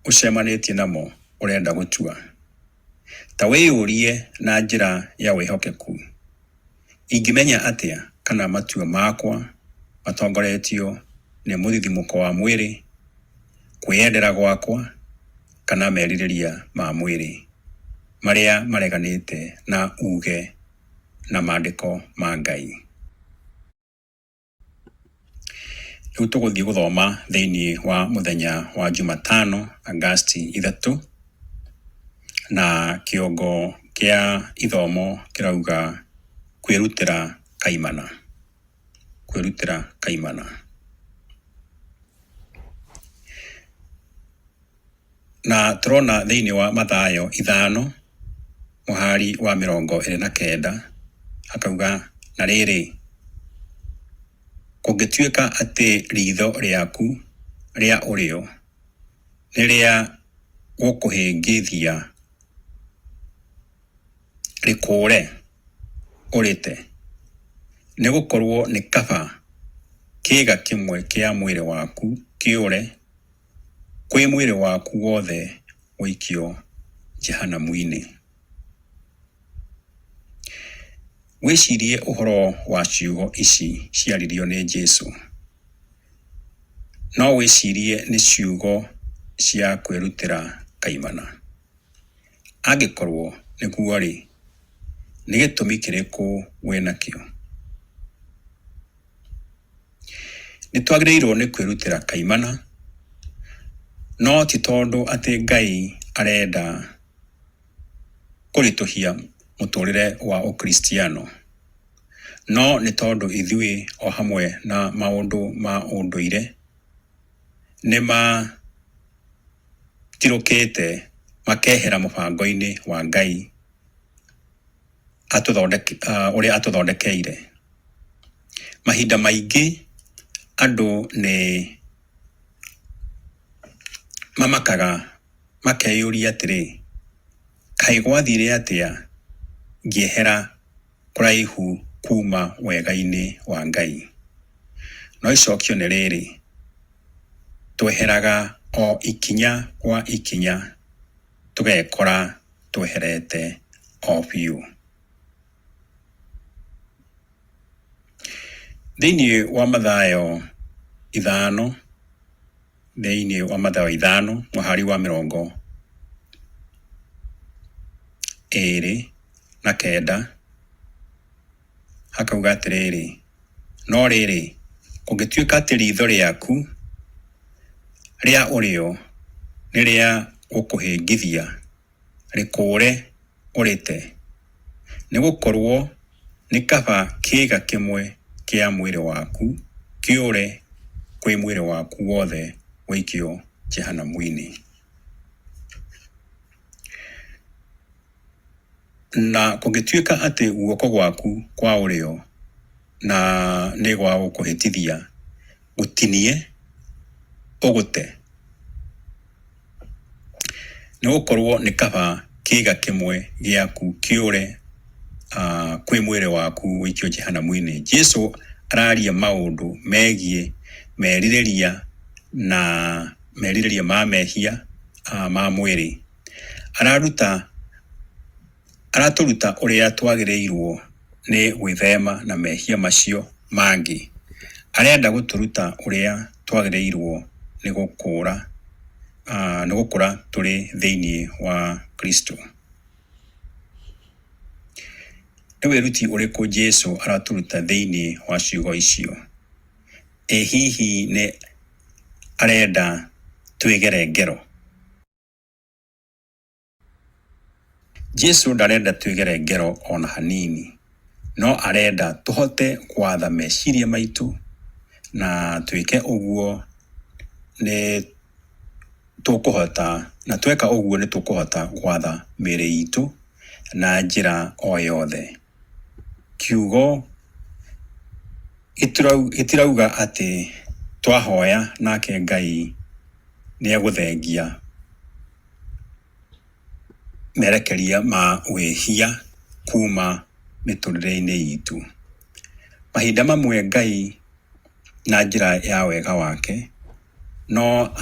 ũcemanĩtie namo ũrenda gũtua? Ta wĩyũrie na njĩra ya wĩhokeku, ingĩmenya atĩa kana matua makwa matongoretio nĩ mũthithimũko wa mwĩrĩ, kwĩyendera gwakwa, kana merirĩria ma mwĩrĩ marĩa mareganĩte na uuge na maandĩko ma Ngai? Rĩu tũgũthiĩ gũthoma thĩinĩ wa mũthenya wa Jumatano, Agasti 3, na kĩongo kĩa ithomo kĩrauga kwĩrutĩra kaimana. Kwĩrutĩra kaimana. Na tũrona thĩinĩ wa Mathayo 5 mũhari wa 29 akauga, na rĩrĩ, kũngĩtuĩka atĩ ritho rĩaku rĩa ũrĩo nĩ rĩa gũkũhĩngithia, rĩkũũre ũrĩte, nĩ gũkorwo nĩ kaba kĩĩga kĩmwe kĩa mwĩrĩ waku kĩũre kwĩ mwĩrĩ waku wothe gũikio Jehanamu-inĩ. Wĩcirie ũhoro wa ciugo ici ciaririo nĩ Jesu. No wĩcirie nĩ ciugo cia kwĩrutĩra kaimana. Angĩkorwo nĩguo-rĩ, nĩ gĩtũmi kĩrĩkũ wĩ nakĩo? Nĩ twagĩrĩirwo nĩ kwĩrutĩra kaimana, no ti tondũ atĩ Ngai arenda kũritũhia mũtũrĩre wa ũkristiano, No nĩ tondũ ithuĩ o hamwe na maũndũ ma ũndũire nĩ matirũkĩte makehera mũbango-inĩ wa Ngai ũrĩa atũthondekeire. Mahinda maingĩ andũ nĩ mamakaga makeyũria atĩrĩ, kaĩ gwathire atĩa ngĩehera kũraihu kuma wega-inĩ wa Ngai? No icokio nĩ rĩrĩ, tweheraga o ikinya kwa ikinya tũgekora tweherete o biũ. Thĩinĩ wa Mathayo 5, thĩinĩ wa Mathayo 5 mũhari wa 29 hakauga atĩrĩrĩ, no rĩrĩ, kũngĩtuĩka atĩ riitho rĩaku rĩa ũrĩo nĩ rĩa gũkũhĩngithia, rĩkũũre ũrĩte, nĩ gũkorũo nĩ kaba kĩĩga kĩmwe kĩa mwĩrĩ waku kĩũre kwĩ mwĩrĩ waku wothe ũikio Jehanamu-inĩ. Na kũngĩtuĩka atĩ guoko gwaku kwa ũrĩo na nĩ gwa gũkũhĩtithia, gũtinie ũgũte, nĩ gũkorũo nĩ kaba kĩĩga kĩmwe gĩaku kĩũre kwĩ mwĩrĩ waku ũikio Jehanamu-inĩ. Jesu araria maũndũ megiĩ merirĩria na merirĩria ma mehia ma mwĩrĩ. Araruta aratũruta ũrĩa twagĩrĩirwo nĩ gwĩthema na mehia macio mangĩ. Arenda gũtũruta ũrĩa twagĩrĩirwo nĩ gũkũra nĩ gũkũra tũrĩ thĩinĩ wa Kristo. Nĩ wĩruti ũrĩkũ Jesu aratũruta thĩinĩ wa ciugo icio? Ĩ hihi nĩ arenda twĩgere ngero? Jesu ndarenda twĩgere ngero o na hanini, no arenda tũhote gwatha meciria maitũ na twĩke ũguo nĩ tũkũhota, na tweka ũguo nĩ tũkũhota gwatha mĩĩrĩ itũ na njĩra o yothe. Kiugo gĩtirauga atĩ twahoya nake Ngai nĩ egũthengia merekeria ma wĩhia kuma mĩtũrĩre-inĩ itũ. Mahinda mamwe Ngai na njĩra ya wega wake no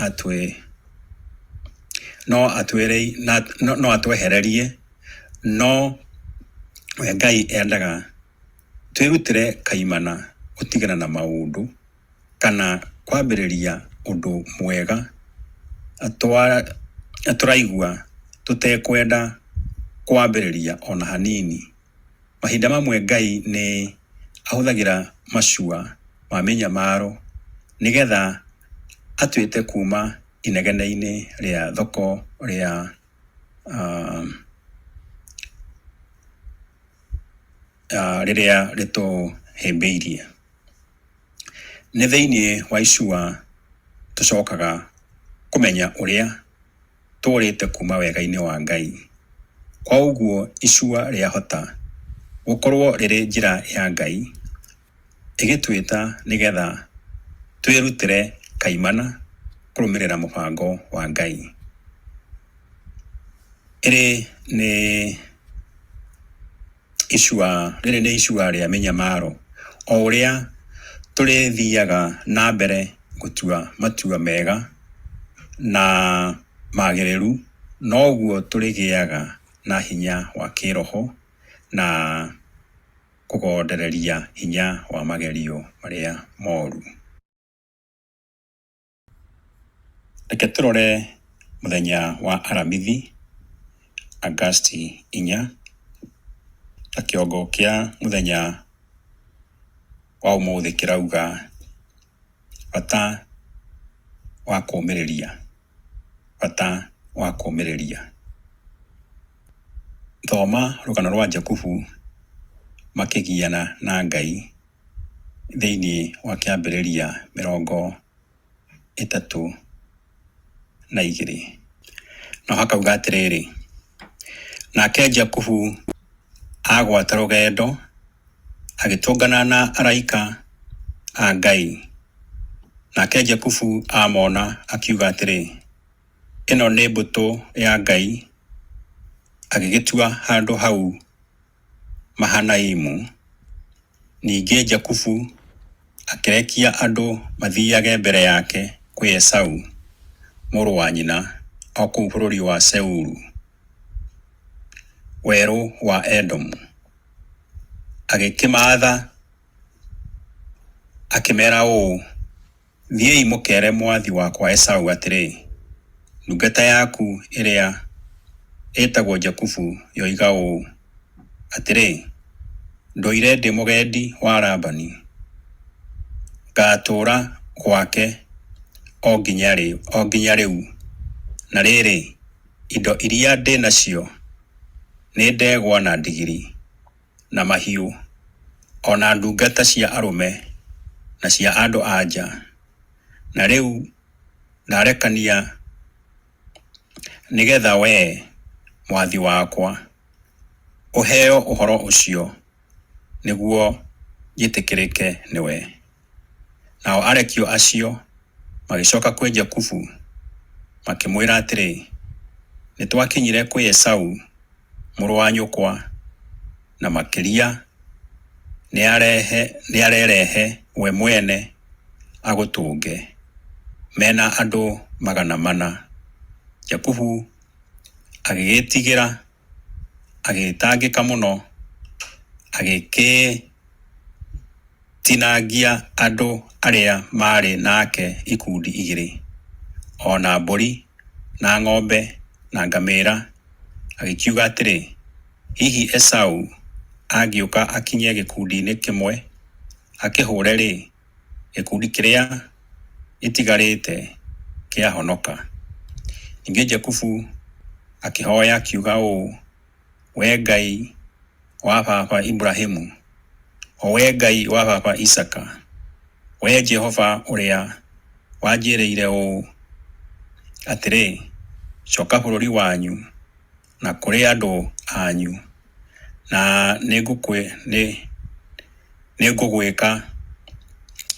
no atwehererie, no we Ngai endaga twĩrutĩre kaimana gũtigana na maũndũ kana kwambĩrĩria ũndũ mwega tũraigua tũtekwenda kwambĩrĩria ona hanini. Mahinda mamwe Ngai nĩ ahũthagĩra macua ma mĩnyamaro nĩgetha atwĩte kuma inegene-inĩ rĩa thoko rĩa rĩrĩa rĩtũhĩmbĩirie. Nĩ thĩinĩ wa icua tũcokaga kũmenya ũrĩa tũũrĩte kuma wega-inĩ wa Ngai. Kwa ũguo icua rĩahota gũkorwo rĩrĩ njĩra ya Ngai ĩgĩtwĩta nĩgetha twĩrutĩre kaimana kũrũmĩrĩra mũbango wa Ngai. Ĩrĩ nĩ icua, rĩrĩ nĩ icua rĩa mĩnyamaro. O ũrĩa tũrĩthiaga na mbere gũtua matua mega na magĩrĩru, noguo tũrĩgĩaga na hinya wa kĩroho na kũgondereria hinya wa magerio marĩa moru. Reke tũrore mũthenya wa Aramithi, Agasti 4, na kĩongo kĩa mũthenya wa ũmũthĩ kĩrauga bata wa kũũmĩrĩria, bata wa kũũmĩrĩria. Thoma rũgano rwa Jakubu. makĩgiana na Ngai thĩinĩ wa Kĩambĩrĩria 32. No hakauga atĩrĩrĩ, nake Jakubu agwata rũgendo, agĩtũngana na araika a Ngai. Nake Jakubu amona akiuga atĩrĩ, ĩno nĩ mbũtũ ya Ngai. Agĩgĩtua handũ hau Mahanaimu. Ningĩ Jakubu akĩrekia andũ mathiage mbere yake kwĩ Esau mũrũ wa nyina o kũu bũrũri wa Seiru, werũ wa Edomu. Agĩkĩmaatha akĩmeera ũũ, Thiĩi mũkeere mwathi wakwa Esau atĩrĩ, 'Ndungata yaku ĩrĩa ĩtagwo Jakubu yoiga ũũ, Atĩrĩ, ndũire ndĩ mũgendi wa Labani, ngaatũũra gwake o nginya rĩu, na rĩrĩ, indo iria ndĩ nacio nĩ ndegwa na ndigiri, na mahiũ, o na ndungata cia arũme na cia andũ-a-nja. Na rĩu ndarekania nĩgeetha wee, mwathi wakwa, ũheo ũhoro ũcio nĩguo njĩtĩkĩrĩke nĩwe. Nao arekio acio magĩcoka kwĩ Jakubu makĩmwĩra atĩrĩ, Nĩtwakinyire kwĩ Esau mũrũ wa nyũkwa, na makĩria nĩarerehe we mwene agũtũnge, me na andũ 400. Jakubu agĩgĩĩtigĩra, agĩtangĩka mũno, agĩkĩtinangia andũ arĩa maarĩ nake ikundi igĩrĩ, o na mbũri, na ng'ombe, na ngamĩĩra, agĩkiuga atĩrĩ, Hihi Esau angĩũka akinye gĩkundi-inĩ kĩmwe akĩhũre-rĩ, gĩkundi kĩrĩa gĩtigarĩte kĩahonoka. Ningĩ Jakubu akĩhoya akiuga ũũ, Wee Ngai wa baba Iburahimu, o wee Ngai wa baba Isaaka, wee Jehova ũrĩa wanjĩrĩire ũũ, atĩrĩ, 'Coka bũrũri wanyu na kũrĩ andũ anyu, na nĩngũgwĩka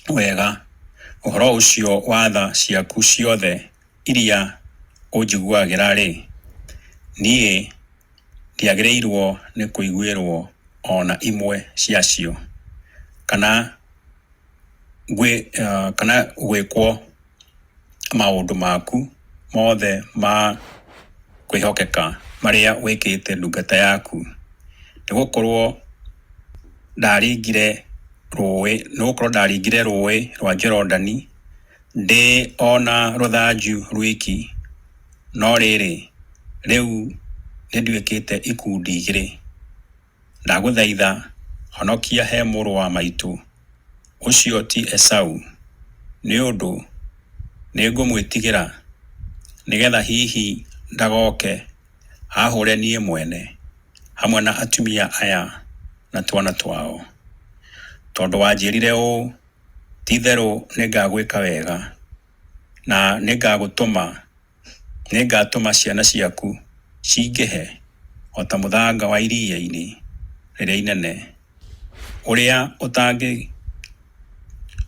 wega, ũhoro ũcio wa tha ciaku ciothe iria ũnjiguagĩra-rĩ, niĩ ndiagĩrĩirwo nĩ kũiguĩrwo o na imwe ciacio, kana gwĩkwo maũndũ maku mothe ma kwĩhokeka marĩa wĩkĩte ndungata yaku, nĩgũkorwo ndaringire rũũĩ rwa Jorodani ndĩ o na rũthanju rwiki, no rĩrĩ, rĩu nĩnduĩkĩte ikundi igĩrĩ. Ndagũthaitha, honokia he mũrũ wa maitũ, ũcio ti Esau, nĩ ũndũ nĩngũmwĩtigĩra, nĩgeetha hihi ndagoke ahũre niĩ mwene, hamwe na atumia aya na twana twao. Tondũ wanjĩĩrire ũũ, 'Ti-itherũ nĩngagwĩka wega, na nĩngatũma ciana ciaku cingĩhe o ta mũthanga wa iria-inĩ rĩrĩa inene, ũrĩa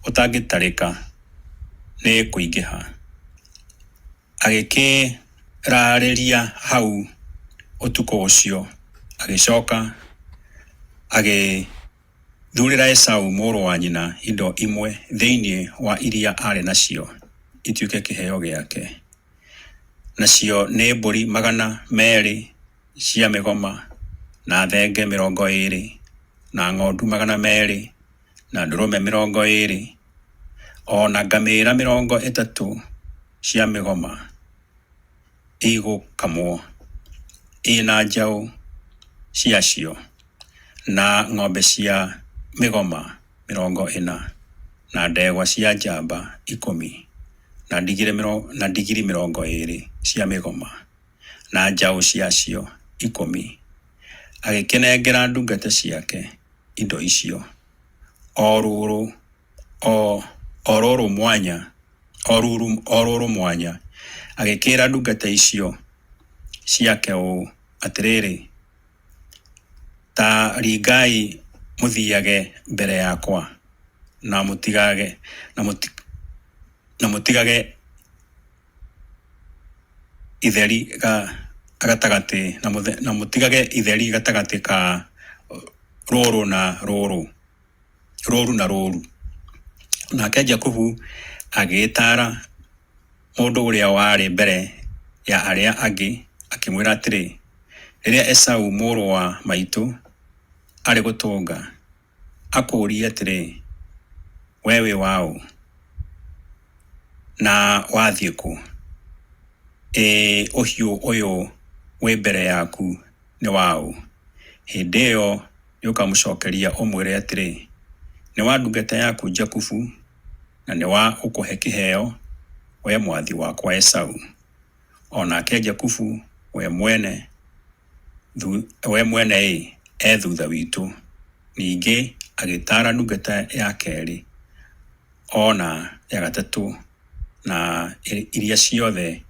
ũtangĩtarĩka nĩ kũingĩha. Agĩkĩraarĩria hau ũtukũ ũcio, agĩcoka agĩthuurĩra Esau mũrũ wa nyina indo imwe thĩinĩ wa iria aarĩ nacio ituĩke kĩheo gĩake, nacio nĩ mbũri 200 cia mĩgoma, na thenge 20, na ng'ondu 200, na ndũrũme 20, o na ngamĩĩra 30 cia mĩgoma igũkamwo, ĩ na njaũ ciacio, na ng'ombe cia mĩgoma 40, na ndegwa cia njamba 10, na ndigiri 20 cia mĩgoma, na njaũ ciacio 10. Agĩkĩnengera ndungata ciake indo icio, o rũũru o, o rũũru mwanya o rũũru o rũũru mwanya. Agĩkĩĩra ndungata icio ciake ũũ, Atĩrĩrĩ, ta ringai mũthiage mbere yakwa, na mũtigage na mũti, na mũtigage itheri ga, gatagatĩ na, mũthe, na mũtigage itheri gatagatĩ ka rũũru na rũũru rũũru na rũũru. Nake Jakubu agĩĩtaara mũndũ ũrĩa warĩ mbere ya arĩa angĩ, akĩmwĩra atĩrĩ, Rĩrĩa Esau mũrũ wa maitũ arĩ gũtũnga, akũũrie atĩrĩ, 'Wee wĩ waũ, na wathiĩ kũ? Ĩ ũhiũ ũyũ wĩ mbere yaku nĩ waũ?' Hĩndĩ ĩyo nĩũkamũcookeria ũmwĩre atĩrĩ, 'Nĩ wa ndungata yaku Jakubu, na nĩ wa ũkũhe kĩheo, wee mwathi wakwa Esau. O nake Jakubu we mwene we mwene-ĩ, e thutha witũ. Ningĩ agĩtaara ndungata ya kerĩ o na ya gatatũ, na iria ciothe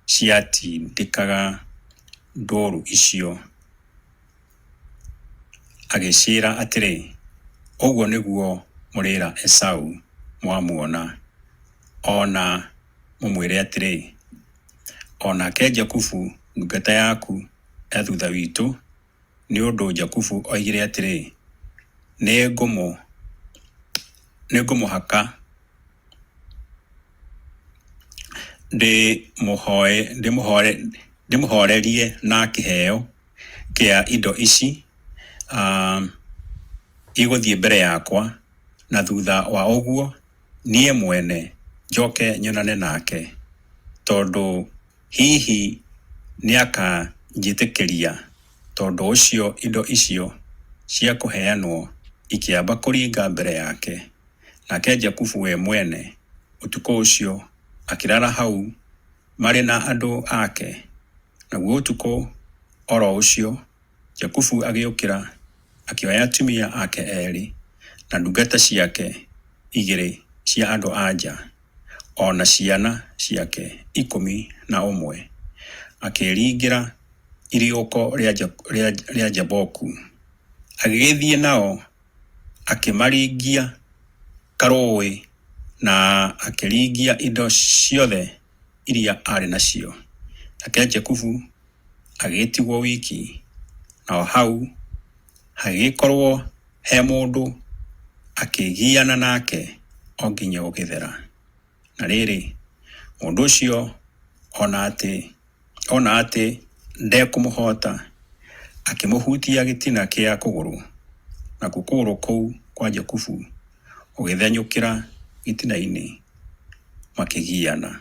ciatindĩkaga ndũũru icio, agĩciĩra atĩrĩ, Ũguo nĩguo mũrĩĩra Esau mwamuona, o na mũmwĩre atĩrĩ, 'O nake Jakubu ndungata yaku e thutha witũ, nĩ ũndũ Jakubu oigire atĩrĩ, Nĩngũmũhaka ndĩmũhoorerie na kĩheo kĩa indo ici igũthiĩ mbere yakwa, na thutha wa ũguo niĩ mwene njoke nyonane nake, tondũ hihi nĩakanjĩtĩkĩria. Tondũ ũcio indo icio cia kũheanwo ikĩamba kũringa mbere yake. Nake Jakubu we mwene ũtukũ ũcio akĩraara hau marĩ na andũ ake. Naguo ũtukũ o ro ũcio Jakubu agĩũkĩra, akĩoya atumia ake erĩ, na ndungata ciake igĩrĩ cia andũ-a-nja, o na ciana ciake 11, akĩĩringĩra iriũko rĩa Jaboku. Agĩgĩthiĩ nao, akĩmaringia karũũĩ, na akĩringia indo ciothe iria aarĩ nacio. Nake Jakubu agĩgĩtigwo wiki, nao hau hagĩgĩkorũo he mũndũ akĩgiana nake o nginya gũgĩthera. Na rĩrĩ, mũndũ ũcio ona atĩ, ona atĩ ndekũmũhoota, akĩmũhutia gĩtina kĩa kũgũrũ, nakuo kũgũrũ kũu kwa Jakubu gũgĩthenyũkĩra gĩtina-inĩ, makĩgiana.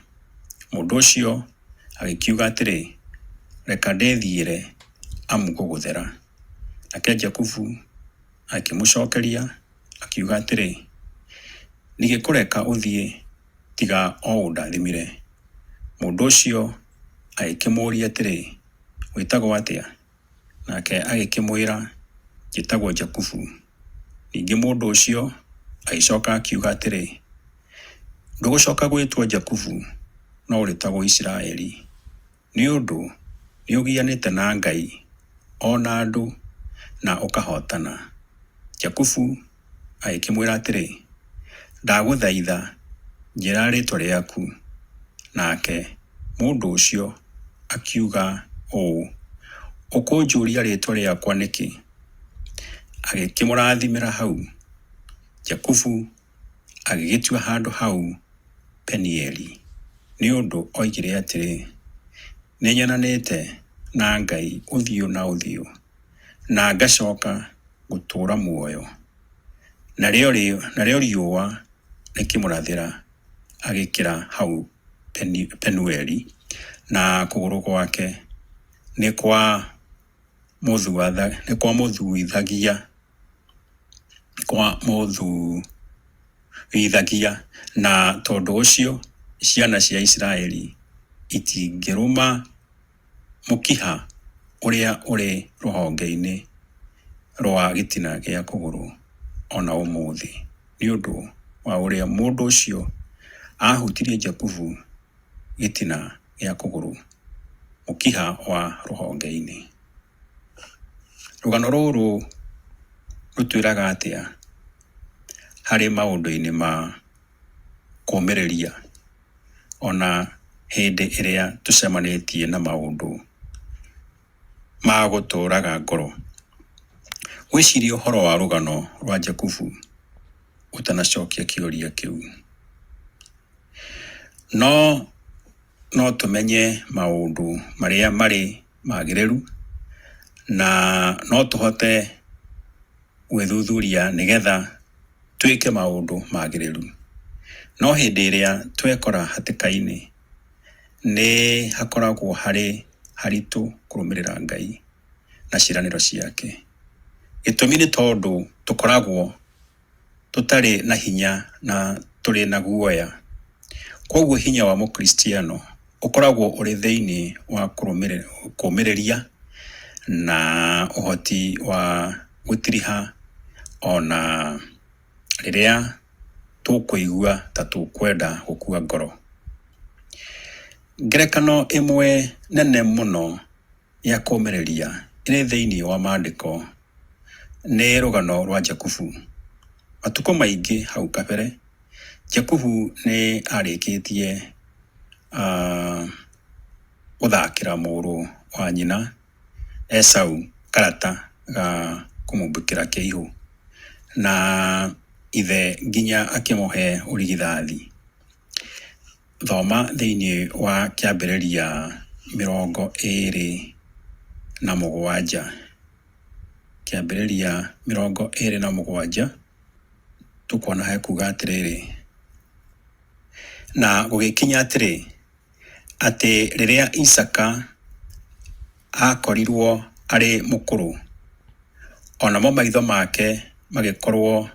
Mũndũ ũcio agĩkiuga atĩrĩ, Reka ndĩthiĩre, amu gũgũthera. Nake Jakubu akĩmũcokeria akiuga atĩrĩ, Ndigĩkũreka ũthiĩ tiga o ũndathimire. Mũndũ ũcio agĩkĩmũũria atĩrĩ, Wĩtagwo atĩa? Nake agĩkĩmwĩra, Njĩtagwo Jakubu. Ningĩ mũndũ ũcio agĩcoka akiuga atĩrĩ, Ndũgũcoka gwĩtwo Jakubu, no ũrĩtagwo Isiraeli, nĩ ũndũ nĩũgianĩte na Ngai o na andũ, na ũkahootana. Jakubu agĩkĩmwĩra atĩrĩ, Ndagũthaitha njĩĩra rĩĩtwa rĩaku. Nake mũndũ ũcio akiuga ũũ, Ũkũnjũria rĩĩtwa rĩakwa nĩkĩ? Agĩkĩmũrathimĩra hau. Jakubu agĩgĩtua handũ hau Penieli, nĩ ũndũ oigire atĩrĩ, Nĩnyonanĩte na Ngai ũthiũ na ũthiũ, na ngacoka gũtũũra muoyo. Narĩo riũa rĩkĩmũrathĩra agĩkĩra hau Penueli, na kũgũrũ gwake nĩ kwamũthuithagia, na tondũ ũcio ciana cia Isiraeli itingĩrũma mũkiha ũrĩa ũrĩ rũhonge-inĩ rwa gĩtina gĩa kũgũrũ o na ũmũthĩ, nĩ ũndũ wa ũrĩa mũndũ ũcio aahutirie Jakubu gĩtina gĩa kũgũrũ, mũkiha wa rũhonge-inĩ. Rũgano rũrũ rũtwĩraga atĩa harĩ maũndũ-inĩ ma kũũmĩrĩria o na hĩndĩ ĩrĩa tũcemanĩtie na maũndũ ma gũtũũraga ngoro? Wĩcirie ũhoro wa rũgano rwa Jakubu ũtanacokia kĩũria kĩu. No no tũmenye maũndũ marĩa marĩ magĩrĩru na no tũhote gwĩthuthuria nĩgetha twĩke maũndũ magĩrĩru. No hĩndĩ ĩrĩa twekora hatĩka-inĩ, nĩ hakoragwo harĩ haritũ kũrũmĩrĩra Ngai na ciĩranĩro ciake. Gĩtũmi nĩ tondũ tũkoragwo tũtarĩ na hinya na tũrĩ na guoya. Kwoguo hinya wa Mũkristiano ũkoragwo ũrĩ thĩinĩ wa kũũmĩrĩria na ũhoti wa gũtiriha o na rĩrĩa tũkũigua ta tũkwenda gũkua ngoro. Ngerekano ĩmwe nene mũno ya kũũmĩrĩria ĩrĩ thĩinĩ wa Maandĩko nĩ rũgano rwa Jakubu. Matukũ maingĩ hau kabere, Jakubu nĩ arĩkĩtie gũthakĩra mũrũ wa nyina Esau karata ga kũmũmbũkĩra kĩihũ, na ithe nginya akĩmũhe ũrigithathi. Thoma thĩinĩ wa Kĩambĩrĩria 27. Kĩambĩrĩria 27 tũkuona hekuga atĩrĩrĩ, na gũgĩkinya atĩrĩ, atĩ rĩrĩa Isaaka aakorirwo arĩ mũkũrũ, o namo maitho make magĩkorwo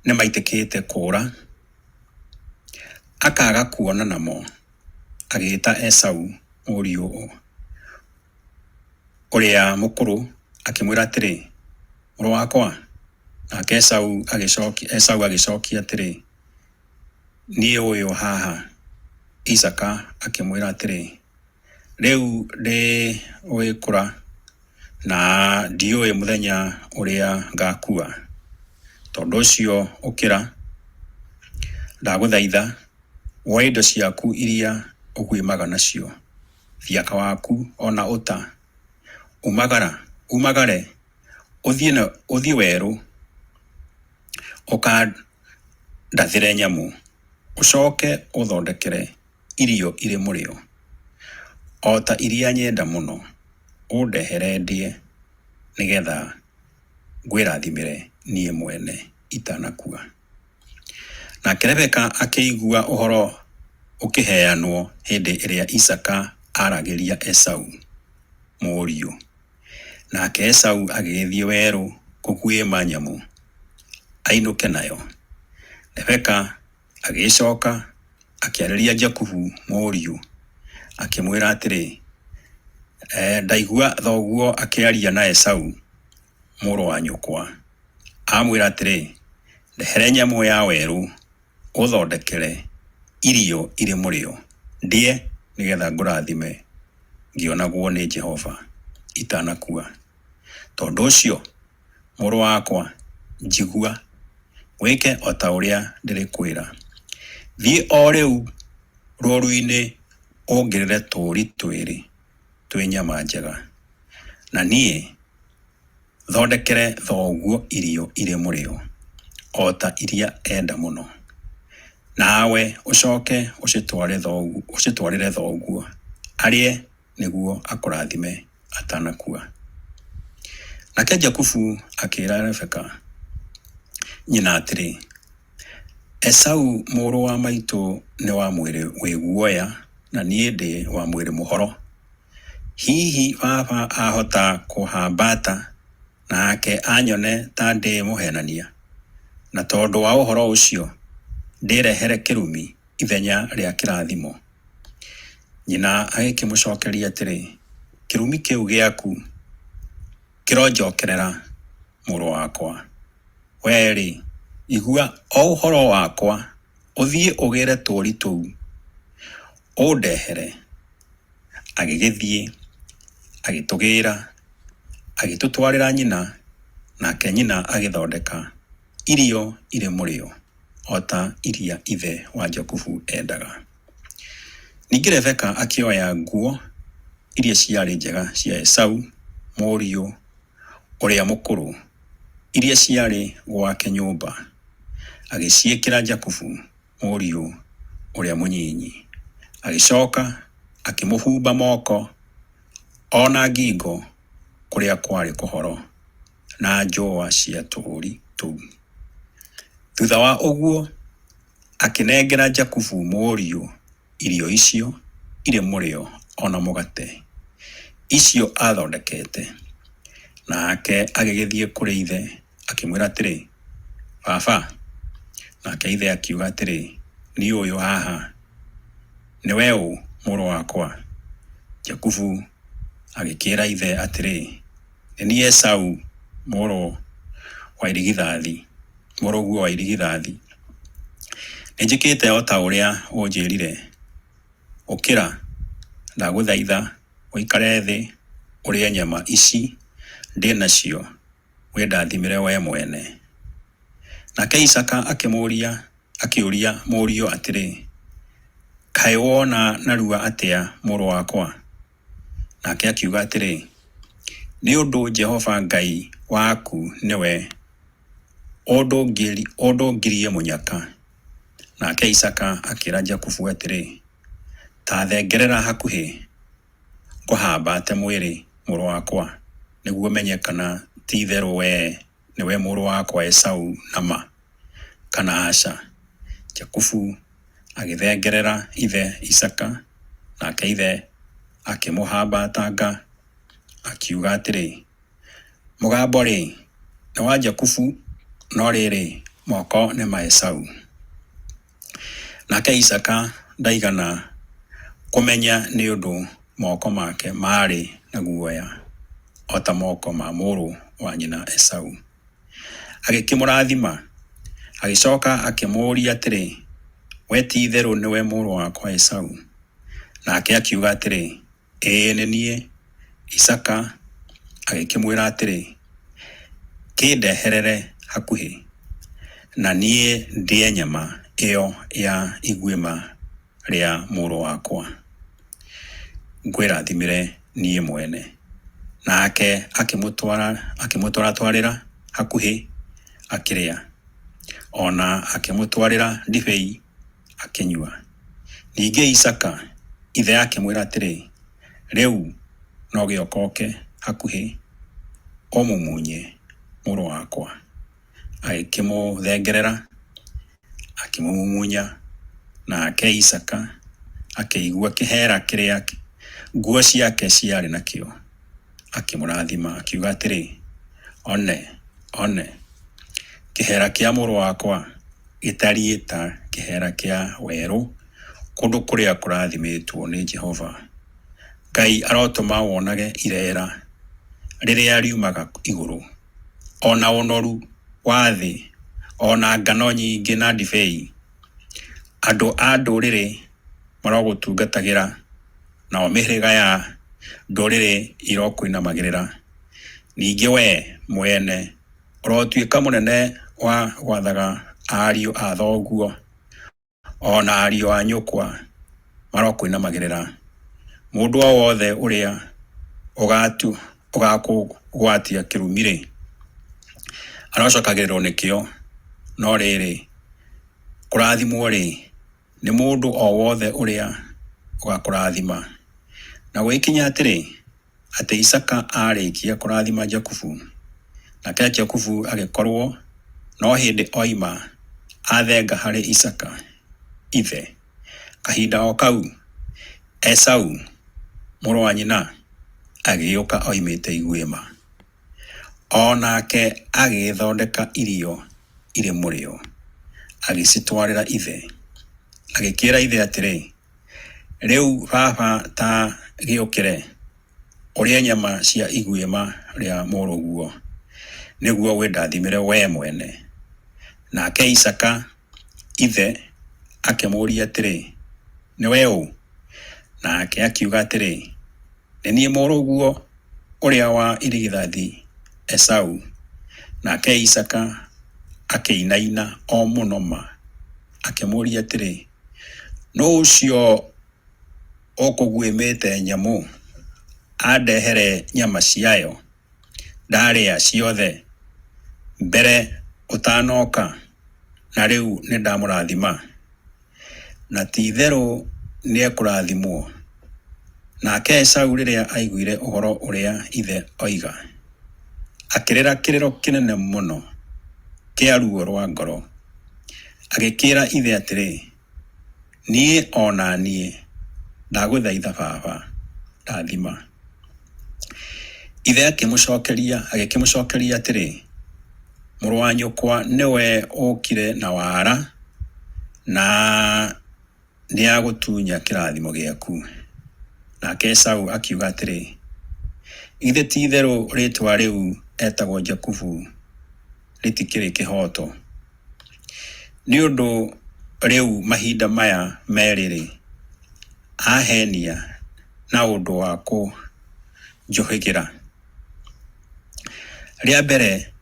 nĩmaitĩkĩte kũũra, akaaga kuona namo, agĩĩta Esau mũriũ ũrĩa mũkũrũ, akĩmwĩra atĩrĩ, Mũrũ wakwa. Nake Esau agĩcokia atĩrĩ, Niĩ ũyũ haha. Isaaka akĩmwĩra atĩrĩ, Rĩu ndĩ gũgĩkũra, na ndiũĩ mũthenya ũrĩa ngaakua. Tondũ ũcio ũkĩra, ndagũthaitha, woe indo ciaku iria ũguĩmaga nacio, thiaka waku o na ũta, umagara, umagare, ũthiĩ werũ, ũkandathĩre nyamũ, ũcoke ũthondekere irio irĩ mũrĩo, o ta iria nyenda mũno, ũndehere ndĩe, nĩgetha ngwĩrathimĩre niĩ mwene itanakua. Nake Rebeka akĩigua ũhoro ũkĩheanwo hĩndĩ ĩrĩa Isaaka aaragĩria Esau mũriũ. Nake Esau agĩgĩthiĩ werũ kũguĩma nyamũ, ainũke nayo. Rebeka agĩgĩcoka akĩarĩria Jakubu mũriũ, akĩmwĩra atĩrĩ, Ndaigua thoguo akĩaria na Esau mũrũ wa nyũkwa, amwĩra atĩrĩ, 'Ndehere nyamũ ya werũ ũthondekere irio irĩ mũrĩo, ndĩe nĩgetha ngũrathime ngĩonagwo nĩ Jehova itanakua. Tondũ ũcio, mũrũ wakwa, njigua, wĩke o ta ũrĩa ndĩrĩkwĩra. Thiĩ o rĩu rũũru-inĩ ũngĩrĩre tũũri twĩrĩ twĩ nyama njega, na niĩ thondekere thoguo irio irĩ mũrĩo, o ta iria enda mũno. Nawe ũcoke ũcitwarĩre thoguo, arĩe nĩguo akũrathime atanakua. Nake Jakubu akĩĩra Rebeka nyina atĩrĩ, Esau mũrũ wa maitũ nĩ wa mwĩrĩ wĩ guoya na niĩ ndĩ wa mwĩrĩ mũhoro. Hihi baba ahota kũhambata nake anyone ta ndĩ mũheenania, na tondũ wa ũhoro ũcio ndĩrehere kĩrumi ithenya rĩa kĩrathimo. Nyina agĩkĩmũcokeria atĩrĩ, Kĩrumi kĩu gĩaku. Kĩronjokerera, mũrũ wakwa. Wee-rĩ, igua o ũhoro wakwa, ũthiĩ ũgĩre tũũri tũu, ũndehere. Agĩgĩthiĩ, agĩtũgĩra, agĩtũtwarĩra nyina, nake nyina agĩthondeka irio irĩ mũrĩo, o ta iria ithe wa Jakubu endaga. Ningĩ Rebeka akĩoya nguo iria ciarĩ njega cia Esau mũriũ ũrĩa mũkũrũ, iria ciarĩ gwake nyũmba, agĩciĩkĩra Jakubu mũriũ ũrĩa mũnyinyi. Agĩcoka akĩmũhumba moko o na ngingo kũrĩa kwarĩ kũhoro na njũa cia tũũri tũu. Thutha wa ũguo akĩnengera Jakubu mũriũ irio icio irĩ mũrĩo o na mũgate, icio aathondekete. Nake agĩgĩthiĩ kũrĩ ithe, akĩmwĩra atĩrĩ, Baba. Nake ithe akiuga atĩrĩ, Niĩ ũyũ haha. Nĩwe ũ, mũrũ wakwa? Jakubu agĩkĩĩra ithe atĩrĩ, Nĩ niĩ Esau, mũrũ wa irigithathi, mũrũguo wa irigithathi. Nĩnjĩkĩte o ta ũrĩa ũnjĩrire. Ũkĩra, ndagũthaitha ũikare thĩ ũrĩe nyama ici ndĩ nacio, wĩndathimĩre wee mwene. Nake Isaaka akĩmũũria akĩũria mũriũ atĩrĩ, Kaĩ wona narua atĩa, mũrũ wakwa? Nake akiuga atĩrĩ, Nĩ ũndũ Jehova Ngai waku nĩwe ũndũngirie mũnyaka. Nake Isaaka akĩĩra Jakubu atĩrĩ, Ta thengerera hakuhĩ, ngũhambate mwĩrĩ, mũrũ wakwa, nĩguo menye kana ti-itherũ wee nĩwe mũrũ wakwa Esau na ma, kana aca. Jakubu agĩthengerera ithe Isaaka, nake ithe akĩmũhambatanga, akiuga atĩrĩ, Mũgambo-rĩ, nĩ wa Jakubu, no rĩrĩ, moko nĩ ma Esau. Nake Isaaka ndaigana kũmenya nĩ ũndũ moko make maarĩ na guoya o ta moko ma mũrũ wa nyina Esau. Agĩkĩmũrathima, agĩcoka akĩmũũria atĩrĩ, Wee ti-itherũ nĩwe mũrũ wakwa Esau? Nake akiuga atĩrĩ, Ĩĩ nĩ niĩ. Isaaka agĩkĩmwĩra atĩrĩ, Kĩndeherere hakuhĩ, na niĩ ndĩe nyama ĩyo ya iguĩma rĩa mũrũ wakwa, ngwĩrathimĩre niĩ mwene. Nake akĩmũtwaratwarĩra hakuhĩ akĩrĩa, o na akĩmũtwarĩra ndibei akĩnyua. Ningĩ Isaaka ithe akĩmwĩra atĩrĩ, Rĩu no gĩokoke hakuhĩ ũmumunye, mũrũ wakwa. Agĩkĩmũthengerera, akĩmũmumunya, nake Isaaka akĩigua kĩheera kĩrĩa nguo ciake ciarĩ nakĩo, akĩmũrathima, akiuga atĩrĩ, One, one, kĩheera kĩa mũrũ wakwa gĩtariĩ ta kĩheera kĩa werũ kũndũ kũrĩa kũrathimĩtwo nĩ Jehova. Ngai arotũma wonage ireera rĩrĩa riumaga igũrũ, o na ũnoru wa thĩ, o na ngano nyingĩ na ndibei. Andũ a ndũrĩrĩ marogũtungatagĩra, nao mĩhĩrĩga ya ndũrĩrĩ irokũinamagĩrĩra. Ningĩ wee mwene ũrotuĩka mũnene wa gwathaga ariũ a thoguo, o na ariũ a nyũkwa marokũinamagĩrĩra. Mũndũ o wothe ũrĩa ũgaakũgwatia kĩrumi-rĩ, arocokagĩrĩrwo nĩkĩo, no rĩrĩ, kũrathimwo-rĩ, nĩ mũndũ o wothe ũrĩa ũgaakũrathima. Na gũgĩkinya atĩrĩ, atĩ Isaaka aarĩkia kũrathima Jakubu, nake Jakubu agĩkorũo no hĩndĩ oima athenga harĩ Isaaka ithe, kahinda o kau Esau mũrũ wa nyina agĩũka oimĩte iguĩma. O nake agĩgĩthondeka irio irĩ mũrĩo, agĩcitwarĩra ithe. Agĩkĩĩra ithe atĩrĩ, Rĩu baba ta gĩũkĩre, Ũrĩe nyama cia iguĩma rĩa mũrũguo, nĩguo wĩndathimĩre wee mwene. Nake Isaaka ithe akĩmũũria atĩrĩ, Nĩwe ũ? Nake akiuga atĩrĩ, Nĩ niĩ mũrũguo ũrĩa wa irigithathi Esau. Nake Isaaka akĩinaina o mũno ma, akĩmũũria atĩrĩ, Nũũ ũcio ũkũguĩmĩte nyamũ, andehere nyama ciayo, ndarĩa ciothe mbere ũtanoka, na rĩu nĩndamũrathima? Na ti-itherũ nĩekũrathimwo. Nake Esau rĩrĩa aiguire ũhoro ũrĩa ithe oiga, akĩrĩra kĩrĩro kĩnene mũno kĩa ruo rwa ngoro, agĩkĩĩra ithe atĩrĩ, Niĩ o na niĩ ndagũthaitha baba, ndathima. Ithe akĩmũcokeria agĩkĩmũcokeria atĩrĩ, Mũrũ wa nyũkwa nĩwe ũũkire na wara, na nĩagũtunya kĩrathimo gĩaku. Nake Esau akiuga atĩrĩ, Githĩ ti-itherũ rĩĩtwa rĩu etagwo Jakubu rĩtikĩrĩ kĩhooto? Nĩ ũndũ rĩu mahinda maya merĩ-rĩ, aheenia na ũndũ wa kũnjũhĩgĩra. Rĩa mbere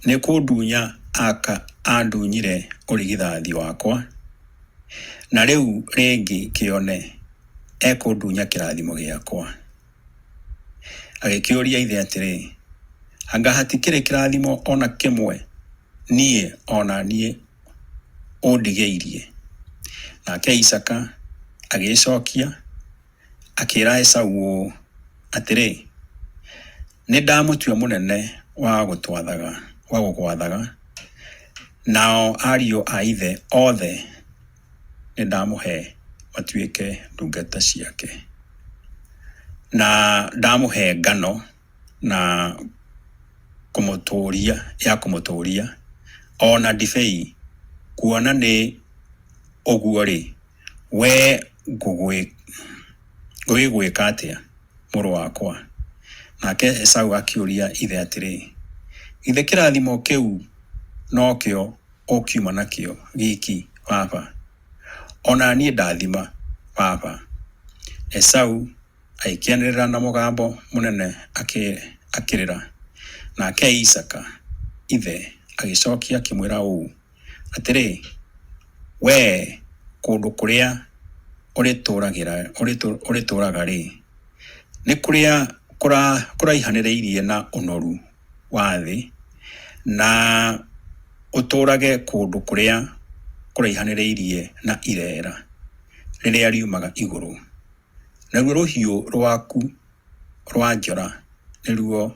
nĩ kũndunya andunyire ũrigithathi wakwa, na rĩu rĩngĩ kĩone ekũndunya kĩrathimo gĩakwa. Agĩkĩũria ithe atĩrĩ, Anga hatikĩrĩ kĩrathimo o na kĩmwe niĩ o na niĩ ũndigĩirie? Nake Isaaka agĩĩcokia, akĩĩra Esau ũũ, Atĩrĩ, nĩndamũtua mũnene wa gũgwathaga, nao ariũ a ithe othe nĩndamũhe matuĩke ndungata ciake, na ndamũhe ngano na kũmũtũũria ya kũmũtũũria, o na ndibei, kuona nĩ ũguo-rĩ, wee ngũgĩgwĩka atĩa, mũrũ wakwa? Nake Esau akĩũria ithe atĩrĩ, Githĩ kĩrathimo kĩu nokĩo ũkiuma nakĩo giiki, baba? O na niĩ ndathima, baba. Esau agĩkĩanĩrĩra na mũgambo mũnene akĩrĩra. Nake Isaaka ithe agĩcokia akĩmwĩra ũũ, Atĩrĩ, wee kũndũ kũrĩa ũrĩtũũraga-rĩ, nĩ kũrĩa kũraihanĩrĩirie na ũnoru wa thĩ, na ũtũũrage kũndũ kũrĩa kũraihanĩrĩirie na ireera rĩrĩa riumaga igũrũ. Naruo rũhiũ rwaku rwa njora nĩruo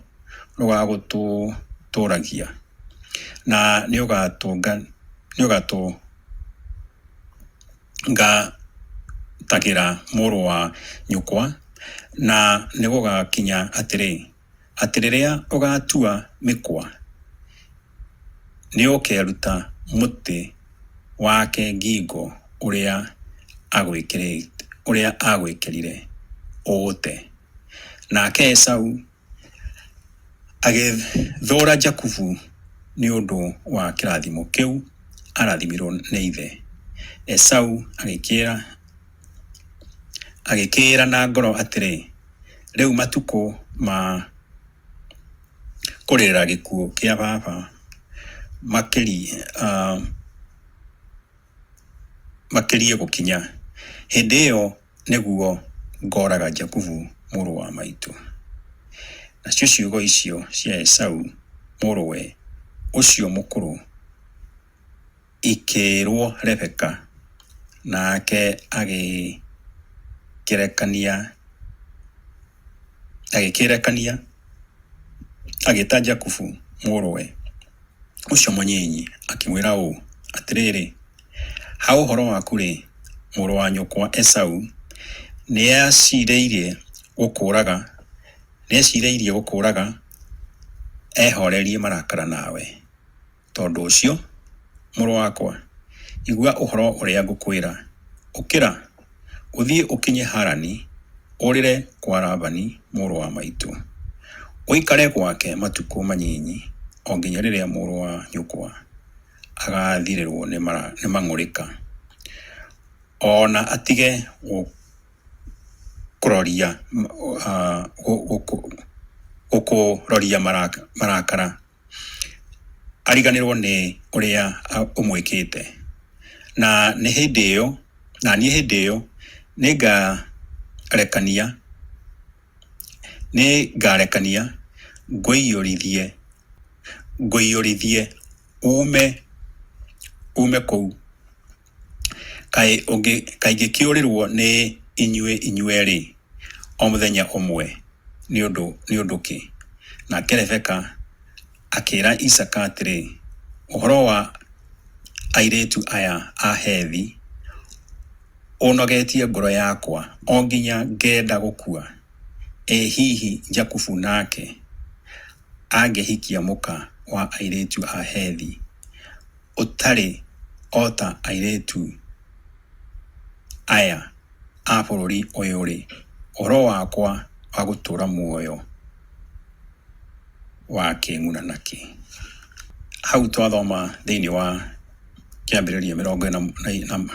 rũgagũtũũragia, na nĩũgatũngatagĩra mũrũ wa nyũkwa, na nĩgũgakinya atĩrĩ, atĩ rĩrĩa ũgaatua mĩkwa, nĩũkeruta mũtĩ wake ngingo ũrĩa agwĩkĩrire ũũte. Nake Esau agĩthũũra Jakubu nĩ ũndũ wa kĩrathimo kĩu arathimirwo nĩ ithe. Esau agĩkĩĩra na ngoro atĩrĩ, Rĩu matukũ ma kũrĩrĩra gĩkuũ kĩa baba makĩrie gũkinya, hĩndĩ ĩyo nĩguo ngooraga Jakubu mũrũ wa maitũ. Nacio ciugo icio cia Esau mũrũwe ũcio mũkũrũ ikĩĩrwo Rebeka, nake agĩkĩrekania agĩta Jakubu mũrũwe ũcio mũnyinyi, akĩmwĩra ũũ, Atĩrĩrĩ, ha ũhoro waku-rĩ, mũrũ wa nyũkwa Esau nĩecirĩirie gũkũũraga ehorerie marakara nawe. Tondũ ũcio, mũrũ wakwa, igua ũhoro ũrĩa ngũkwĩra, Ũkĩra, ũthiĩ ũkinye Harani, Ũrĩre kwa Labani mũrũ wa maitũ, ũikare gwake matukũ manyinyi, o nginya rĩrĩa mũrũ wa nyũkwa agaathirĩrwo nĩ mang'ũrĩka, o na atige gũkũroria gũkũroria marakara, ariganĩrwo nĩ ũrĩa ũmwĩkĩte. Na nĩ hĩndĩ ĩyo, na niĩ hĩndĩ ĩyo nĩngarekania nĩngarekania ngũiyũrithie ngũiyũrithie uume uume kũu. Kaĩ ũngĩ kaĩ ingĩkĩũrĩrwo nĩ inyuĩ inyuerĩ o mũthenya ũmwe nĩ ũndũ nĩ ũndũ kĩ? Nake Rebeka akĩĩra Isaaka atĩrĩ, Ũhoro wa airĩtu aya a Hethi ũnogetie ngoro yakwa o nginya ngenda gũkua. Ĩ hihi Jakubu nake angĩhikia mũka wa airĩtu a Hethi ũtarĩ o ta airĩtu aya a bũrũri ũyũ-rĩ, ũhoro wakwa wa gũtũũra muoyo wakĩng'una nakĩ? Hau twathoma thĩinĩ wa Kĩambĩrĩria 47,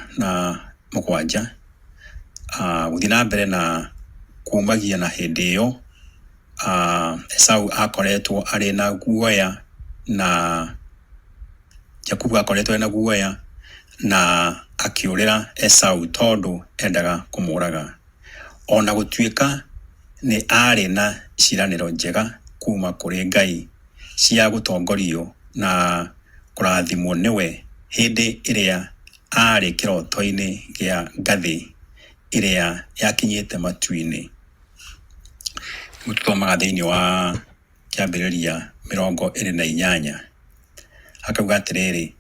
gũthiĩ na mbere na kumagia na hĩndĩ ĩyo Esau akoretwo arĩ na guoya na Jakubu akoretwo arĩ na guoya na akĩũrĩra Esau tondũ endaga kũmũraga. O na gũtuĩka nĩ aarĩ na ciĩranĩro njega kuuma kũrĩ Ngai cia gũtongorio na kũrathimwo nĩwe hĩndĩ ĩrĩa aarĩ kĩroto-inĩ gĩa ngathĩ ĩrĩa yakinyĩte matu-inĩ. Rĩu tũthomaga thĩinĩ wa Kĩambĩrĩria 28, hakauga atĩrĩrĩ,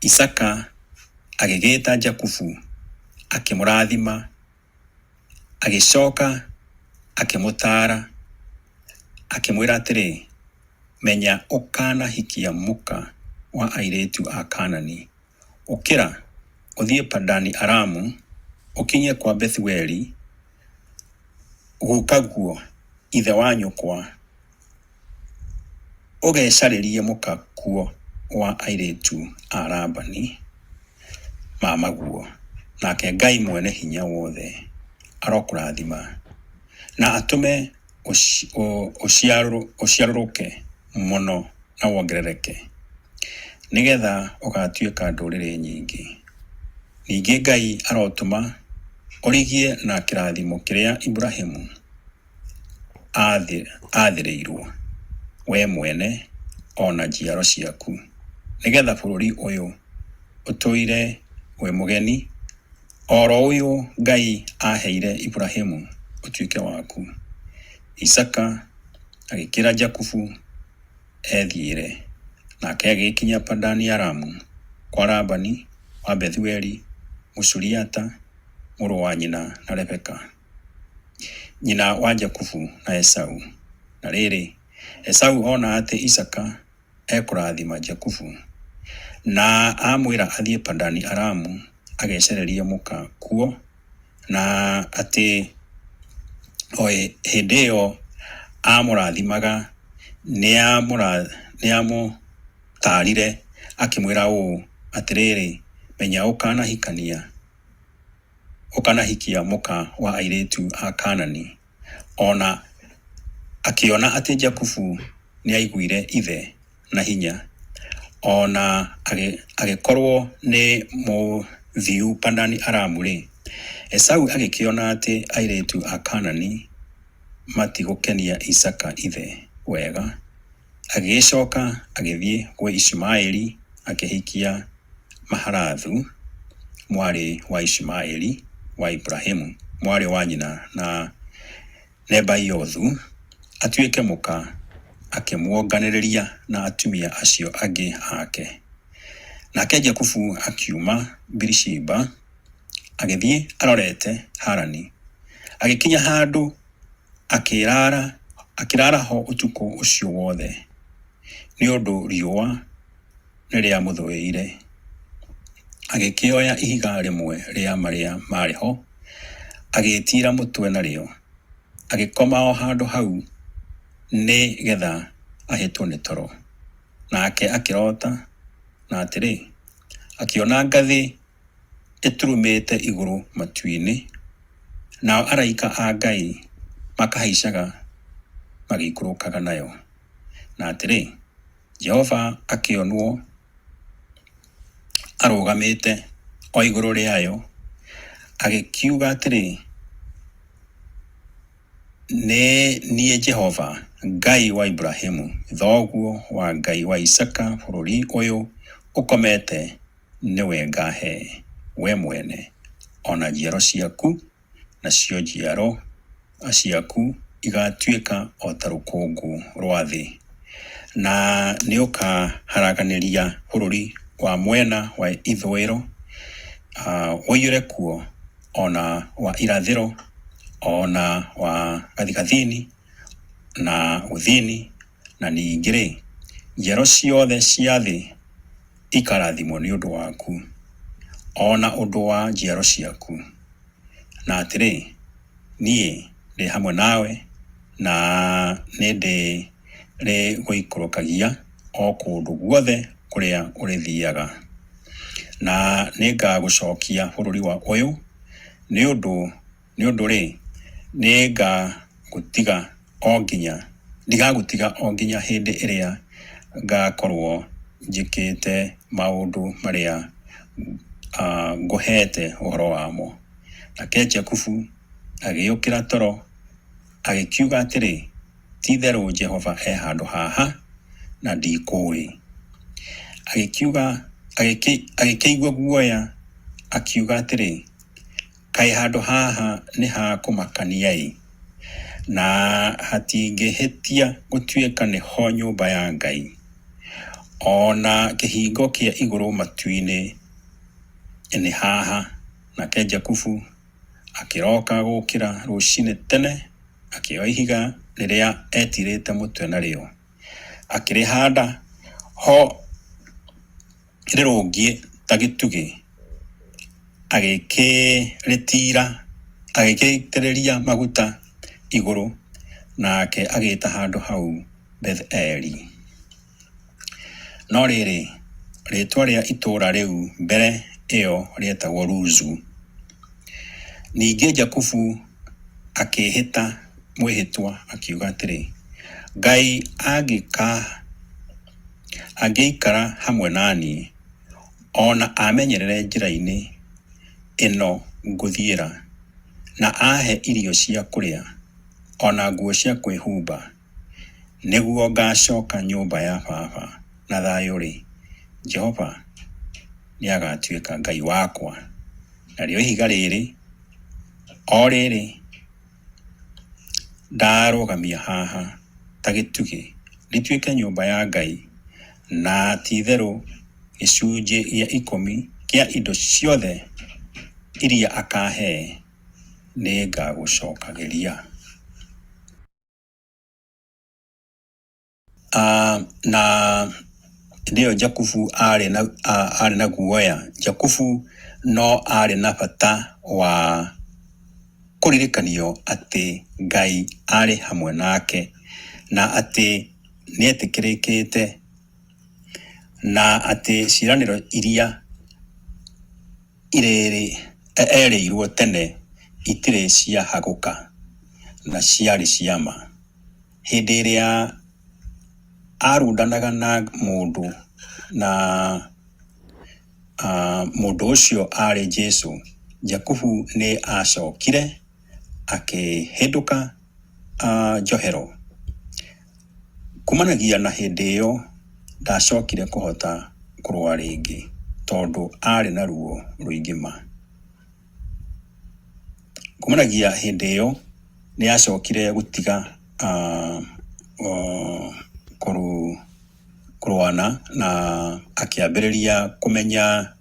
Isaaka agĩgĩta Jakubu akĩmũrathima, agĩcoka akĩmũtaara akĩmwĩra atĩrĩ, Menya ũkanahikia mũka wa airĩtu a Kaanani. Ũkĩra, ũthiĩ Padani-Aramu, ũkinye kwa Bethueli, gukaguo, ithe wa nyũkwa, ũgecarĩrie mũka kuo wa airĩtu a Labani, mamaguo. Nake Ngai Mwene-Hinya-Wothe arokũrathima, na atũme ũciarũrũke mũno na wongerereke, nĩgetha ũgaatuĩka ndũrĩrĩ nyingĩ. Ningĩ Ngai arotũma ũrigie na kĩrathimo kĩrĩa Iburahimu aathĩrĩirwo, wee mwene o na njiaro ciaku, nĩgetha bũrũri ũyũ ũtũire wĩ mũgeni, o ro ũyũ Ngai aaheire Iburahimu ũtuĩke waku. Isaaka agĩkĩra Jakubu ethiĩre, nake agĩgĩkinya Padani-Aramu, kwa Labani wa Bethueli Mũsuriata, mũrũ wa nyina na Rebeka, nyina wa Jakubu na Esau. Na rĩrĩ, Esau ona atĩ Isaaka ekũrathima Jakubu, na amwĩra athiĩ Padani-Aramu agecererie mũka kuo, na atĩ o hĩndĩ ĩyo amũrathimaga nĩamũtaarire akĩmwĩra ũũ, Atĩrĩrĩ, menya ũkanahikania ũkanahikia mũka wa airĩtu a Kaanani. O na akĩona atĩ Jakubu nĩaiguire ithe na hinya, o na agĩkorũo nĩ mũthiu Padani-Aramu-rĩ, Esau agĩkĩona atĩ airĩtu a Kaanani matigũkenia Isaaka ithe wega, Agĩgĩcoka agĩthiĩ gwĩ Ishumaeli akĩhikia Mahalathu, mwarĩ wa Ishumaeli wa Iburahimu, mwarĩ wa nyina na Nebaiothu, atuĩke mũka, akĩmuonganĩrĩria na atumia acio angĩ ake. Nake Jakubu akiuma Birishiba, agĩthiĩ arorete Harani, agĩkinya handũ Akĩraara, akĩraara ho ũtukũ ũcio wothe, nĩ ũndũ riũa nĩrĩamũthũĩire. Agĩkĩoya ihiga rĩmwe rĩa marĩa maarĩ ho, agĩĩtiira mũtwe narĩo. Agĩkoma o handũ hau nĩ getha ahĩtwo nĩ toro. Nake akĩrota, na atĩrĩ, akĩona ngathĩ ĩturumĩte igũrũ matu-inĩ, nao araika a Ngai makahaicaga magĩikũrũkaga nayo. Na atĩrĩ, Jehova akĩonwo arũgamĩte o igũrũ rĩayo, agĩkiuga atĩrĩ, Nĩ niĩ Jehova, Ngai wa Iburahimu, thoguo wa Ngai wa Isaaka, bũrũri ũyũ ũkomete nĩwe ngahe wee mwene, o na njiaro ciaku, nacio njiaro ciaku igaatuĩka o ta rũkũngũ rwa thĩ, na nĩũkaharaganĩria bũrũri wa mwena wa ithũĩro, ũiyũre kuo, o na wa irathĩro, o na wa gathigathini, na gũthini, na ningĩ-rĩ, njiaro ciothe cia thĩ ikarathimwo nĩ ũndũ waku, o na ũndũ wa njiaro ciaku. Na atĩrĩ, niĩ ndĩ hamwe nawe, na nĩndĩrĩgũikũrũkagia o kũndũ guothe kũrĩa ũrĩthiaga, na nĩngagũcokia bũrũri wa ũyũ, nĩ ũndũ Nĩ ũndũ-rĩ, nĩngagũtiga o nginya, ndigagũtiga o nginya hĩndĩ ĩrĩa ngakorũo njĩkĩte maũndũ marĩa ngũheete ũhoro wamo. Nake Jakubu agĩũkĩra toro, agĩkiuga atĩrĩ, Ti-itherũ Jehova e handũ haha, na ndikũũĩ. Agĩkiuga, agĩkĩigua guoya, akiuga atĩrĩ, Kaĩ handũ haha nĩ ha kũmakania-ĩ, na hatingĩhĩtia gũtuĩka nĩho nyũmba ya Ngai, o na kĩhingo kĩa igũrũ matu-inĩ nĩ haha. Nake Jakubu akĩroka gũũkĩra rũcinĩ tene, akĩoya ihiga rĩrĩa eetiirĩte mũtwe narĩo, akĩrĩhanda ho rĩrũngiĩ ta gĩtugĩ, agĩkĩrĩtiira, agĩkĩrĩitĩrĩria maguta igũrũ, nake agĩĩta handũ hau Beth-eli. No rĩrĩ, rĩĩtwa rĩa itũũra rĩu mbere ĩyo rĩetagwo Luzu. Ningĩ Jakubu akĩĩhĩta mwĩhĩtwa akiuga atĩrĩ, Ngai angĩka Angĩikara hamwe na niĩ, o na aamenyerere njĩra-inĩ ĩno ngũthiĩra, na aahe irio cia kũrĩa, o na nguo cia kwĩhumba, nĩguo ngaacoka nyũmba ya baba na thayũ-rĩ, Jehova nĩagatuĩka Ngai wakwa, narĩo ihiga rĩrĩ, o rĩrĩ Ndarũgamia haha ta gĩtugĩ rĩtuĩke nyũmba ya Ngai, na ti-itherũ gĩcunjĩ gĩa ikũmi kĩa indo ciothe iria akaahe nĩngagũcokagĩria. Na hĩndĩ ĩyo Jakubu aarĩ na, aarĩ na guoya. Jakubu no aarĩ na bata wa kũririkanio atĩ Ngai aarĩ hamwe nake na atĩ nĩetĩkĩrĩkĩte na atĩ ciĩranĩro iria irĩrĩ erĩirwo tene itirĩ ciahagũka na ciarĩ cia ma. Hĩndĩ ĩrĩa arundanaga na mũndũ na mũndũ ũcio aarĩ Jesu, Jakubu nĩ aacokire akĩhĩndũka njohero. Kumanagia na hĩndĩ ĩyo ndacokire kũhota kũrũa rĩngĩ tondũ aarĩ na ruo rũingĩ ma. Kumanagia hĩndĩ ĩyo nĩ acokire gũtiga kũrũana na akĩambĩrĩria kũmenya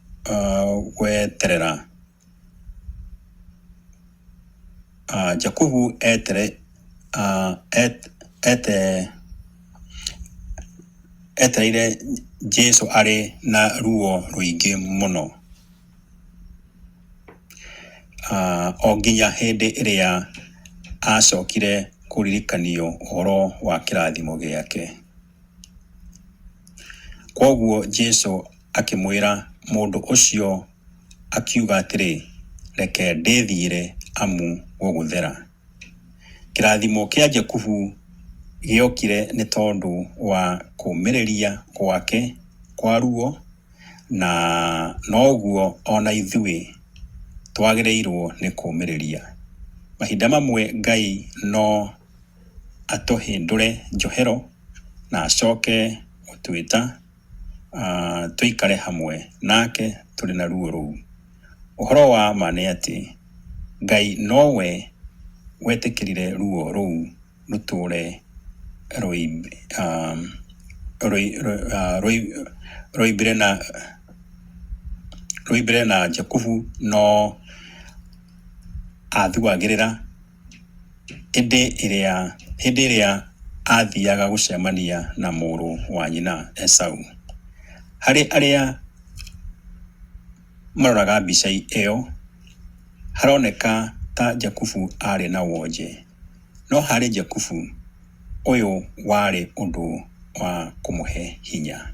gweterera. Jakubu etereire Jesu arĩ na ruo rũingĩ mũno. O nginya hĩndĩ ĩrĩa Aacokire kũririkanio ũhoro wa kĩrathimo gĩake. Kwoguo Jesu akĩmwĩra mũndũ ũcio akiuga atĩrĩ, Reke ndĩthiĩre amu gũgũthera. Kĩrathimo kĩa Jakubu gĩokire nĩ tondũ wa kũũmĩrĩria gwake kwa ruo, na noguo o na ithuĩ twagĩrĩirwo nĩ kũũmĩrĩria. Mahinda mamwe Ngai no atũhĩndũre njohero na acoke gũtwĩta tũikare hamwe nake tũrĩ na ruo rũu. Ũhoro wa ma nĩ atĩ, Ngai nowe wetĩkĩrire ruo rũu rũtũũre rũimbire na Jakubu no athuagĩrĩra hĩndĩ ĩrĩa aathiaga gũcemania na mũrũ wa nyina Esau. Harĩ arĩa maroraga mbica ĩyo, haroneka ta Jakubu aarĩ na wonje. No harĩ Jakubu, ũyũ warĩ ũndũ wa kũmũhe hinya.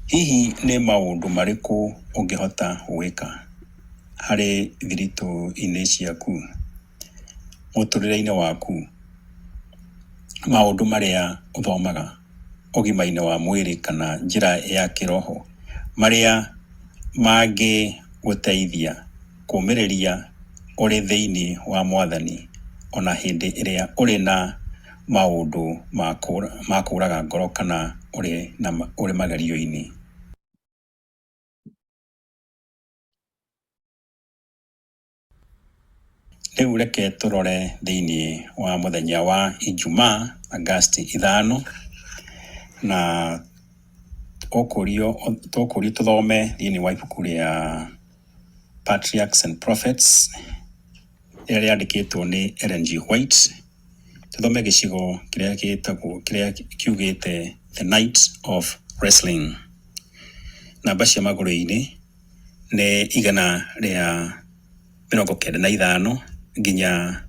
Hihi nĩ maũndũ marĩkũ ũngĩhota gwĩka harĩ thiritũ-inĩ ciaku, mũtũrĩre-inĩ waku, maũndũ marĩa ũthomaga, ũgima-inĩ wa mwĩrĩ kana njĩra ya kĩroho, marĩa mangĩgũteithia kũũmĩrĩria ũrĩ thĩinĩ wa Mwathani o na hĩndĩ ĩrĩa ũrĩ na maũndũ ma kũũraga ngoro kana ũrĩ magerio-inĩ? Rĩu reke tũrore thĩinĩ wa mũthenya wa Ijumaa, Agasti 5, na tũkũrio tũthome thĩinĩ wa ibuku rĩa Patriarchs and Prophets rĩrĩa rĩandĩkĩtwo nĩ Ellen G. White, tũthome gĩcigo kĩrĩa gĩtagwo kĩrĩa kiugĩte The Night of Wrestling. Namba cia magũrũ-inĩ nĩ 195 nginya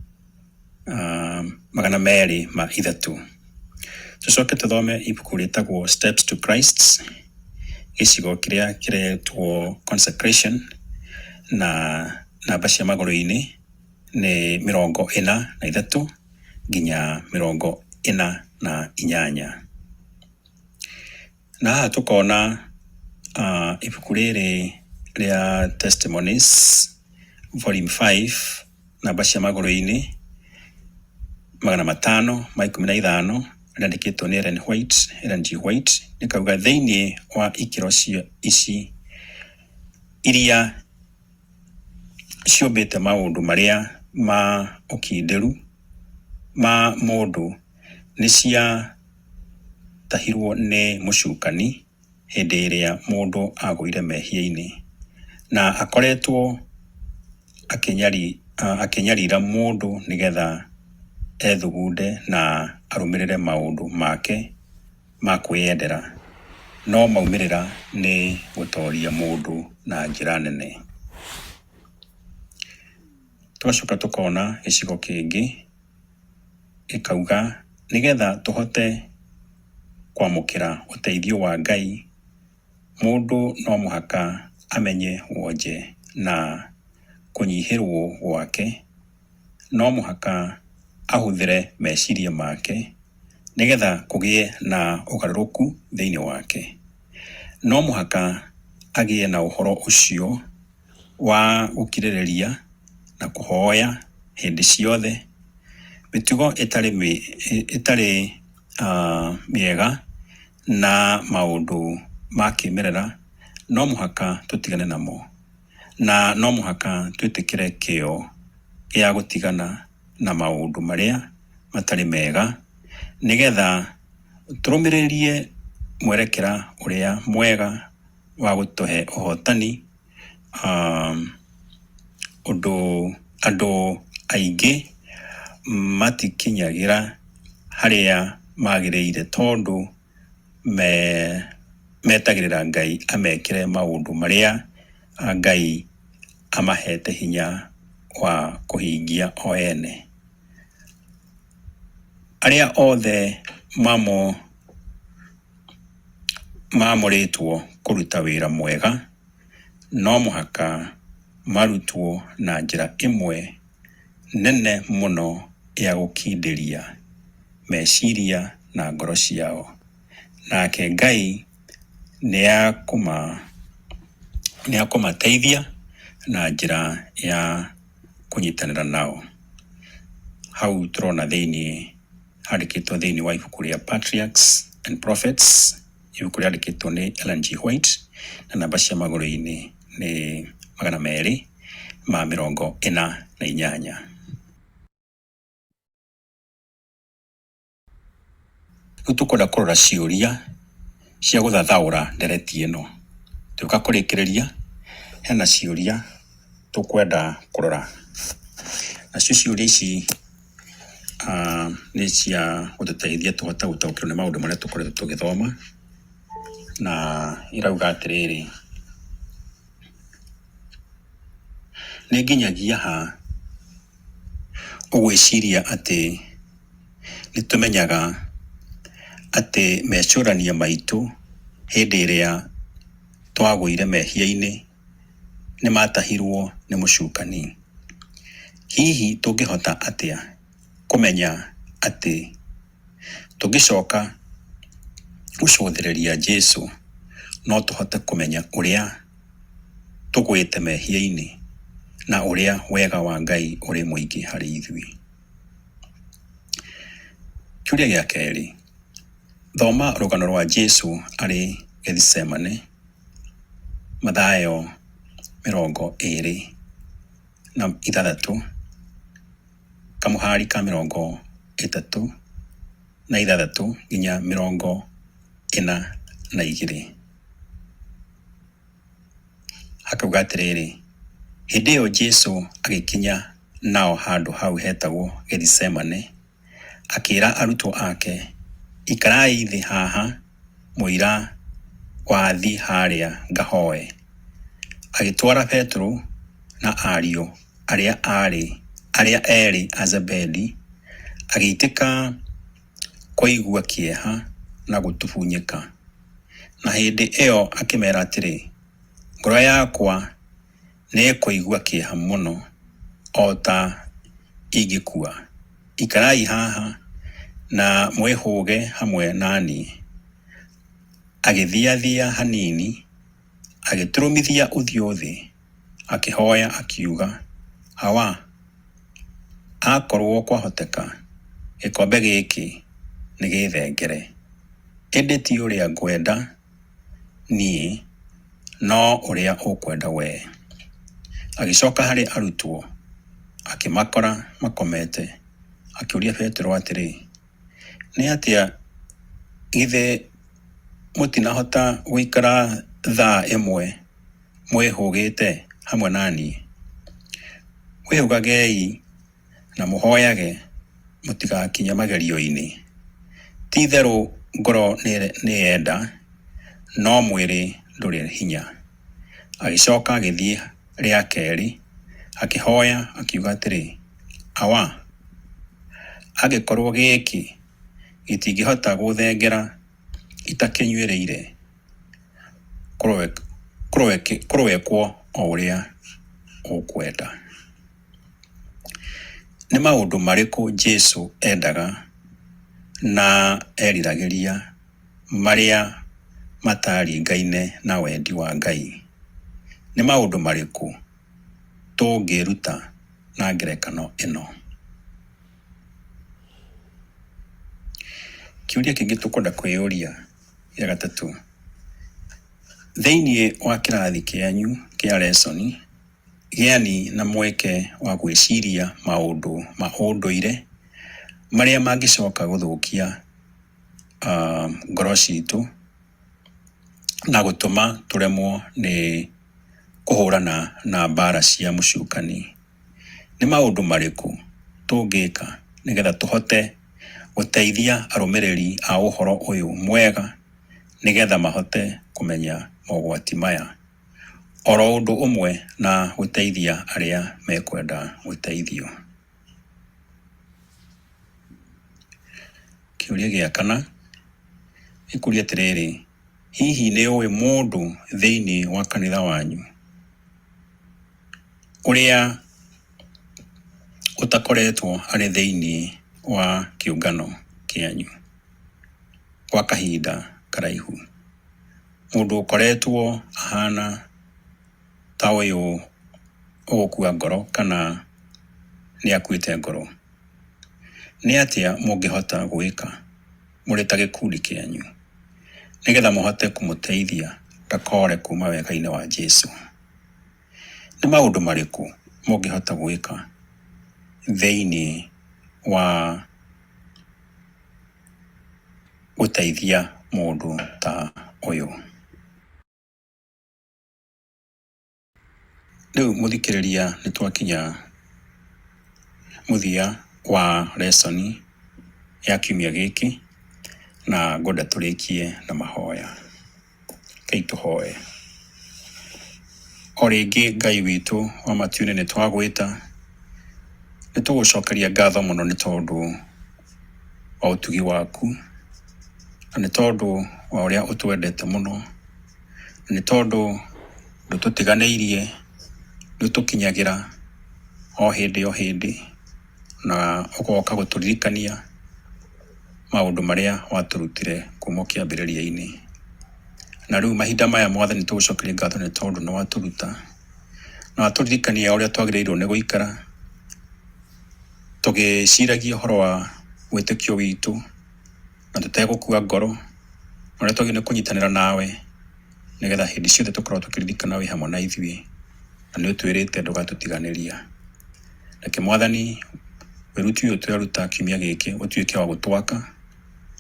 203. Tũcoke tũthome ibuku rĩtagwo Steps to Christ, gĩcigo kĩrĩa kĩretwo Consecration, na namba cia magũrũ-inĩ nĩ 43 nginya 48. Na haha tũkona ibuku rĩrĩ rĩa Testimonies volume 5, namba cia magũrũ-inĩ 515, rĩandĩkĩtwo nĩ Ellen White, Ellen G. White, rĩkauga thĩinĩ wa ikĩro cia ici iria ciũmbĩte maũndũ marĩa ma ũkindĩru ma mũndũ nĩ cia tahirwo nĩ mũcukani hĩndĩ ĩrĩa mũndũ agũire mehia-inĩ, na akoretwo akĩnyarira mũndũ nĩgetha ethugunde na arũmĩrĩre maũndũ make ma kwĩyendera, no maumĩrĩra nĩ gũtoria mũndũ na njĩra nene. Tũgacoka tũkona gĩcigo kĩngĩ gĩkauga nĩgetha tũhote kwamũkĩra ũteithio wa Ngai, mũndũ no mũhaka amenye wonje na kũnyihĩrwo gwake, no mũhaka ahũthĩre meciria make nĩgetha kũgĩe na ũgarũrũku thĩinĩ wake. No mũhaka agĩe na ũhoro ũcio wa gũkirĩrĩria na kũhoya hĩndĩ ciothe. Mĩtugo ĩtarĩ mĩega na maũndũ ma kĩmerera no mũhaka tũtigane namo, na no mũhaka twĩtĩkĩre kĩyo gĩa gũtigana na maũndũ marĩa matarĩ mega nĩgetha tũrũmĩrĩrie mwerekera ũrĩa mwega wa gũtũhe ũhotani. Ũndũ andũ aingĩ matikinyagĩra harĩa magĩrĩire tondũ metagĩrĩra Ngai amekĩre maũndũ marĩa Ngai amahete hinya wa kũhingia o ene. Arĩa othe maamũrĩtwo kũruta wĩra mwega no mũhaka marutwo na njĩra ĩmwe nene mũno ya gũkindĩria meciria na ngoro ciao, nake Ngai nĩekũmateithia na njĩra ya kũnyitanĩra nao. Hau tũrona thĩinĩ handĩkĩtwo thĩinĩ wa ibuku rĩa Patriarchs and Prophets, ibuku rĩandĩkĩtwo nĩ Ellen G. White, na namba cia magũrũ-inĩ nĩ 248. Rĩu tũkwenda kũrora ciũria cia gũthathaũra ndereti ĩno. Tũgĩũka kũrĩkĩrĩria, hena ciũria tũkwenda kũrora. Nacio ciũria ici nĩ cia gũtũteithia tũhote gũtaũkĩrwo nĩ maũndũ marĩa tũkoretwo tũgĩthoma, na irauga atĩrĩrĩ, nĩ nginyagia ha ũgwĩciria atĩ nĩ tũmenyaga atĩ mecũrania maitũ hĩndĩ ĩrĩa twagũire mehia-inĩ nĩ matahirwo nĩ mũcukani? Hihi tũngĩhota atĩa kũmenya atĩ tũngĩcoka gũcũthĩrĩria Jesu no tũhote kũmenya ũrĩa tũgwĩte mehia-inĩ na ũrĩa wega wa Ngai ũrĩ mũingĩ harĩ ithuĩ? Kĩũria gĩa kerĩ, thoma rũgano rwa Jesu arĩ Gethisemane, Mathayo 26, kamũhari ka 36 nginya 42. Hakauga atĩrĩrĩ, hĩndĩ ĩyo Jesu agĩkinya nao handũ hau hetagwo Gethisemane, akĩĩra arutwo ake, ikarai thĩ haha mũira wa thi harĩa ngahoe. Agĩtwara Petero na ariũ arĩa erĩ a Zebedi, agĩitĩka kũigua kĩeha na gũtubunyĩka. Na hĩndĩ ĩyo akĩmera atĩrĩ, ngoro yakwa nĩĩkũigua kĩeha mũno, o ta ingĩkua. Ikarai haha na mwĩhũge hamwe na niĩ. Agĩthiathia hanini, agĩturumithia ũthiũ thĩ, akĩhoya akiuga, Awa, akorwo kwahoteka, gĩkombe gĩkĩ nĩgĩthengere. Ĩndĩ ti ũrĩa ngwenda niĩ, no ũrĩa ũkwenda wee. Agĩcoka harĩ arutwo, akĩmakora makomete, akĩũria Petero atĩrĩ, nĩ atĩa githĩ mũtinahota gũikara thaa ĩmwe mwĩhũgĩte hamwe na niĩ? Wĩhũgagei na mũhoyage mũtigakinye magerio-inĩ. Ti-itherũ ngoro nĩyenda, no mwĩrĩ ndũrĩ hinya. Agĩcoka agĩthiĩ rĩa kerĩ, akĩhoya akiuga atĩrĩ, Awa, angĩkorwo gĩkĩ gĩtingĩhota gũthengera itakĩnyuĩrĩire, kũroekwo o ũrĩa ũkwenda. Nĩ maũndũ marĩkũ Jesu endaga na eriragĩria marĩa mataringaine na wendi wa Ngai? Nĩ maũndũ marĩkũ tũngĩĩruta na ngerekano ĩno? Kĩũria kĩngĩ tũkwenda kwĩyũria gĩa gatatũ, thĩinĩ wa kĩrathi kĩanyu kĩa lesson, gĩani na mweke wa gwĩciria maũndũ ma ũndũire marĩa mangĩcoka gũthũkia ngoro citũ na gũtũma tũremwo nĩ kũhũrana na mbara cia mũcukani. Nĩ maũndũ marĩkũ tũngĩka nĩgetha tũhote gũteithia arũmĩrĩri a ũhoro ũyũ mwega nĩgetha mahote kũmenya mogwati maya? Oro ũndũ ũmwe na gũteithia arĩa mekwenda gũteithio. Kĩũria gĩa kana gĩkũria atĩrĩrĩ, hihi nĩ ũĩ mũndũ thĩinĩ wa kanitha wanyu ũrĩa ũtakoretwo arĩ thĩinĩ wa kĩũngano kĩanyu gwa kahinda karaihu? Mũndũ ũkoretwo ahana ta ũyũ ũgũkua ngoro kana nĩ akuĩte ngoro? Nĩ atĩa mũngĩhota gwĩka mũrĩ ta gĩkundi kĩanyu nĩgetha mũhote kũmũteithia ndakore kuma wega-inĩ wa Jesu? Nĩ maũndũ marĩkũ mũngĩhota gwĩka thĩinĩ wa gũteithia mũndũ ta ũyũ? Rĩu mũthikĩrĩria nĩ twakinya mũthia wa lesson ya kiumia gĩkĩ na ngwenda tũrĩkie na mahoya. Rekei tũhoe. O rĩngĩ Ngai witũ wa matu-inĩ nĩ twagwĩta, nĩ tũgũcokeria ngatho mũno nĩ tondũ wa ũtugi waku, na nĩ tondũ wa ũrĩa ũtwendete mũno, na nĩ tondũ ndũtũtiganĩirie, nĩ ũtũkinyagĩra o hĩndĩ o hĩndĩ, na ũgoka gũtũririkania maũndũ marĩa watũrutire kuma kĩambĩrĩria-inĩ. Na rĩu mahinda maya Mwathani tũgũcokeria ngatho nĩ tondũ nĩ watũruta, na watũririkania ũrĩa twagĩrĩirwo nĩ gũikara, tũgĩciragia ũhoro wa wĩtĩkio witũ, na tũtegũkua ngoro, na ũrĩa twagĩrĩirwo nĩ kũnyitanĩra nawe, nĩgetha hĩndĩ ciothe tũkorwo tũkĩririkana wĩ hamwe na ithuĩ, na nĩ ũtwĩrĩte ndũgatũtiganĩria. Reke Mwathani wĩruti ũyũ tweruta kiumia gĩkĩ ũtuĩke wa gũtwaka,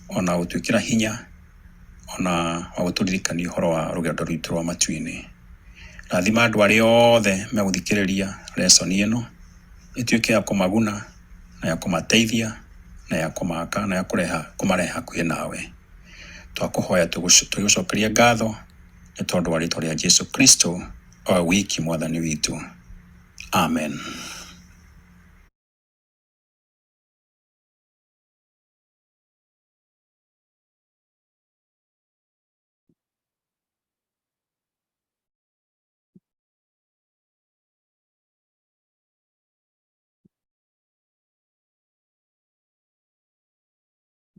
ona gũtwĩkĩra hinya, ona wa gũtũririkania ũhoro wa rũgendo rwitũ rwa matu-inĩ. Rathima andũ arĩa othe megũthikĩrĩria lesson ĩno, ĩtuĩke ya kũmaguna na ya kũmateithia na ya kũmaka na ya kũmarehe hakuhĩ nawe. Twakũhoya tũgĩgũcokeria ngatho nĩ tondũ wa rĩtwa rĩa Jesu Kristo o we wiki Mwathani witũ. Amen.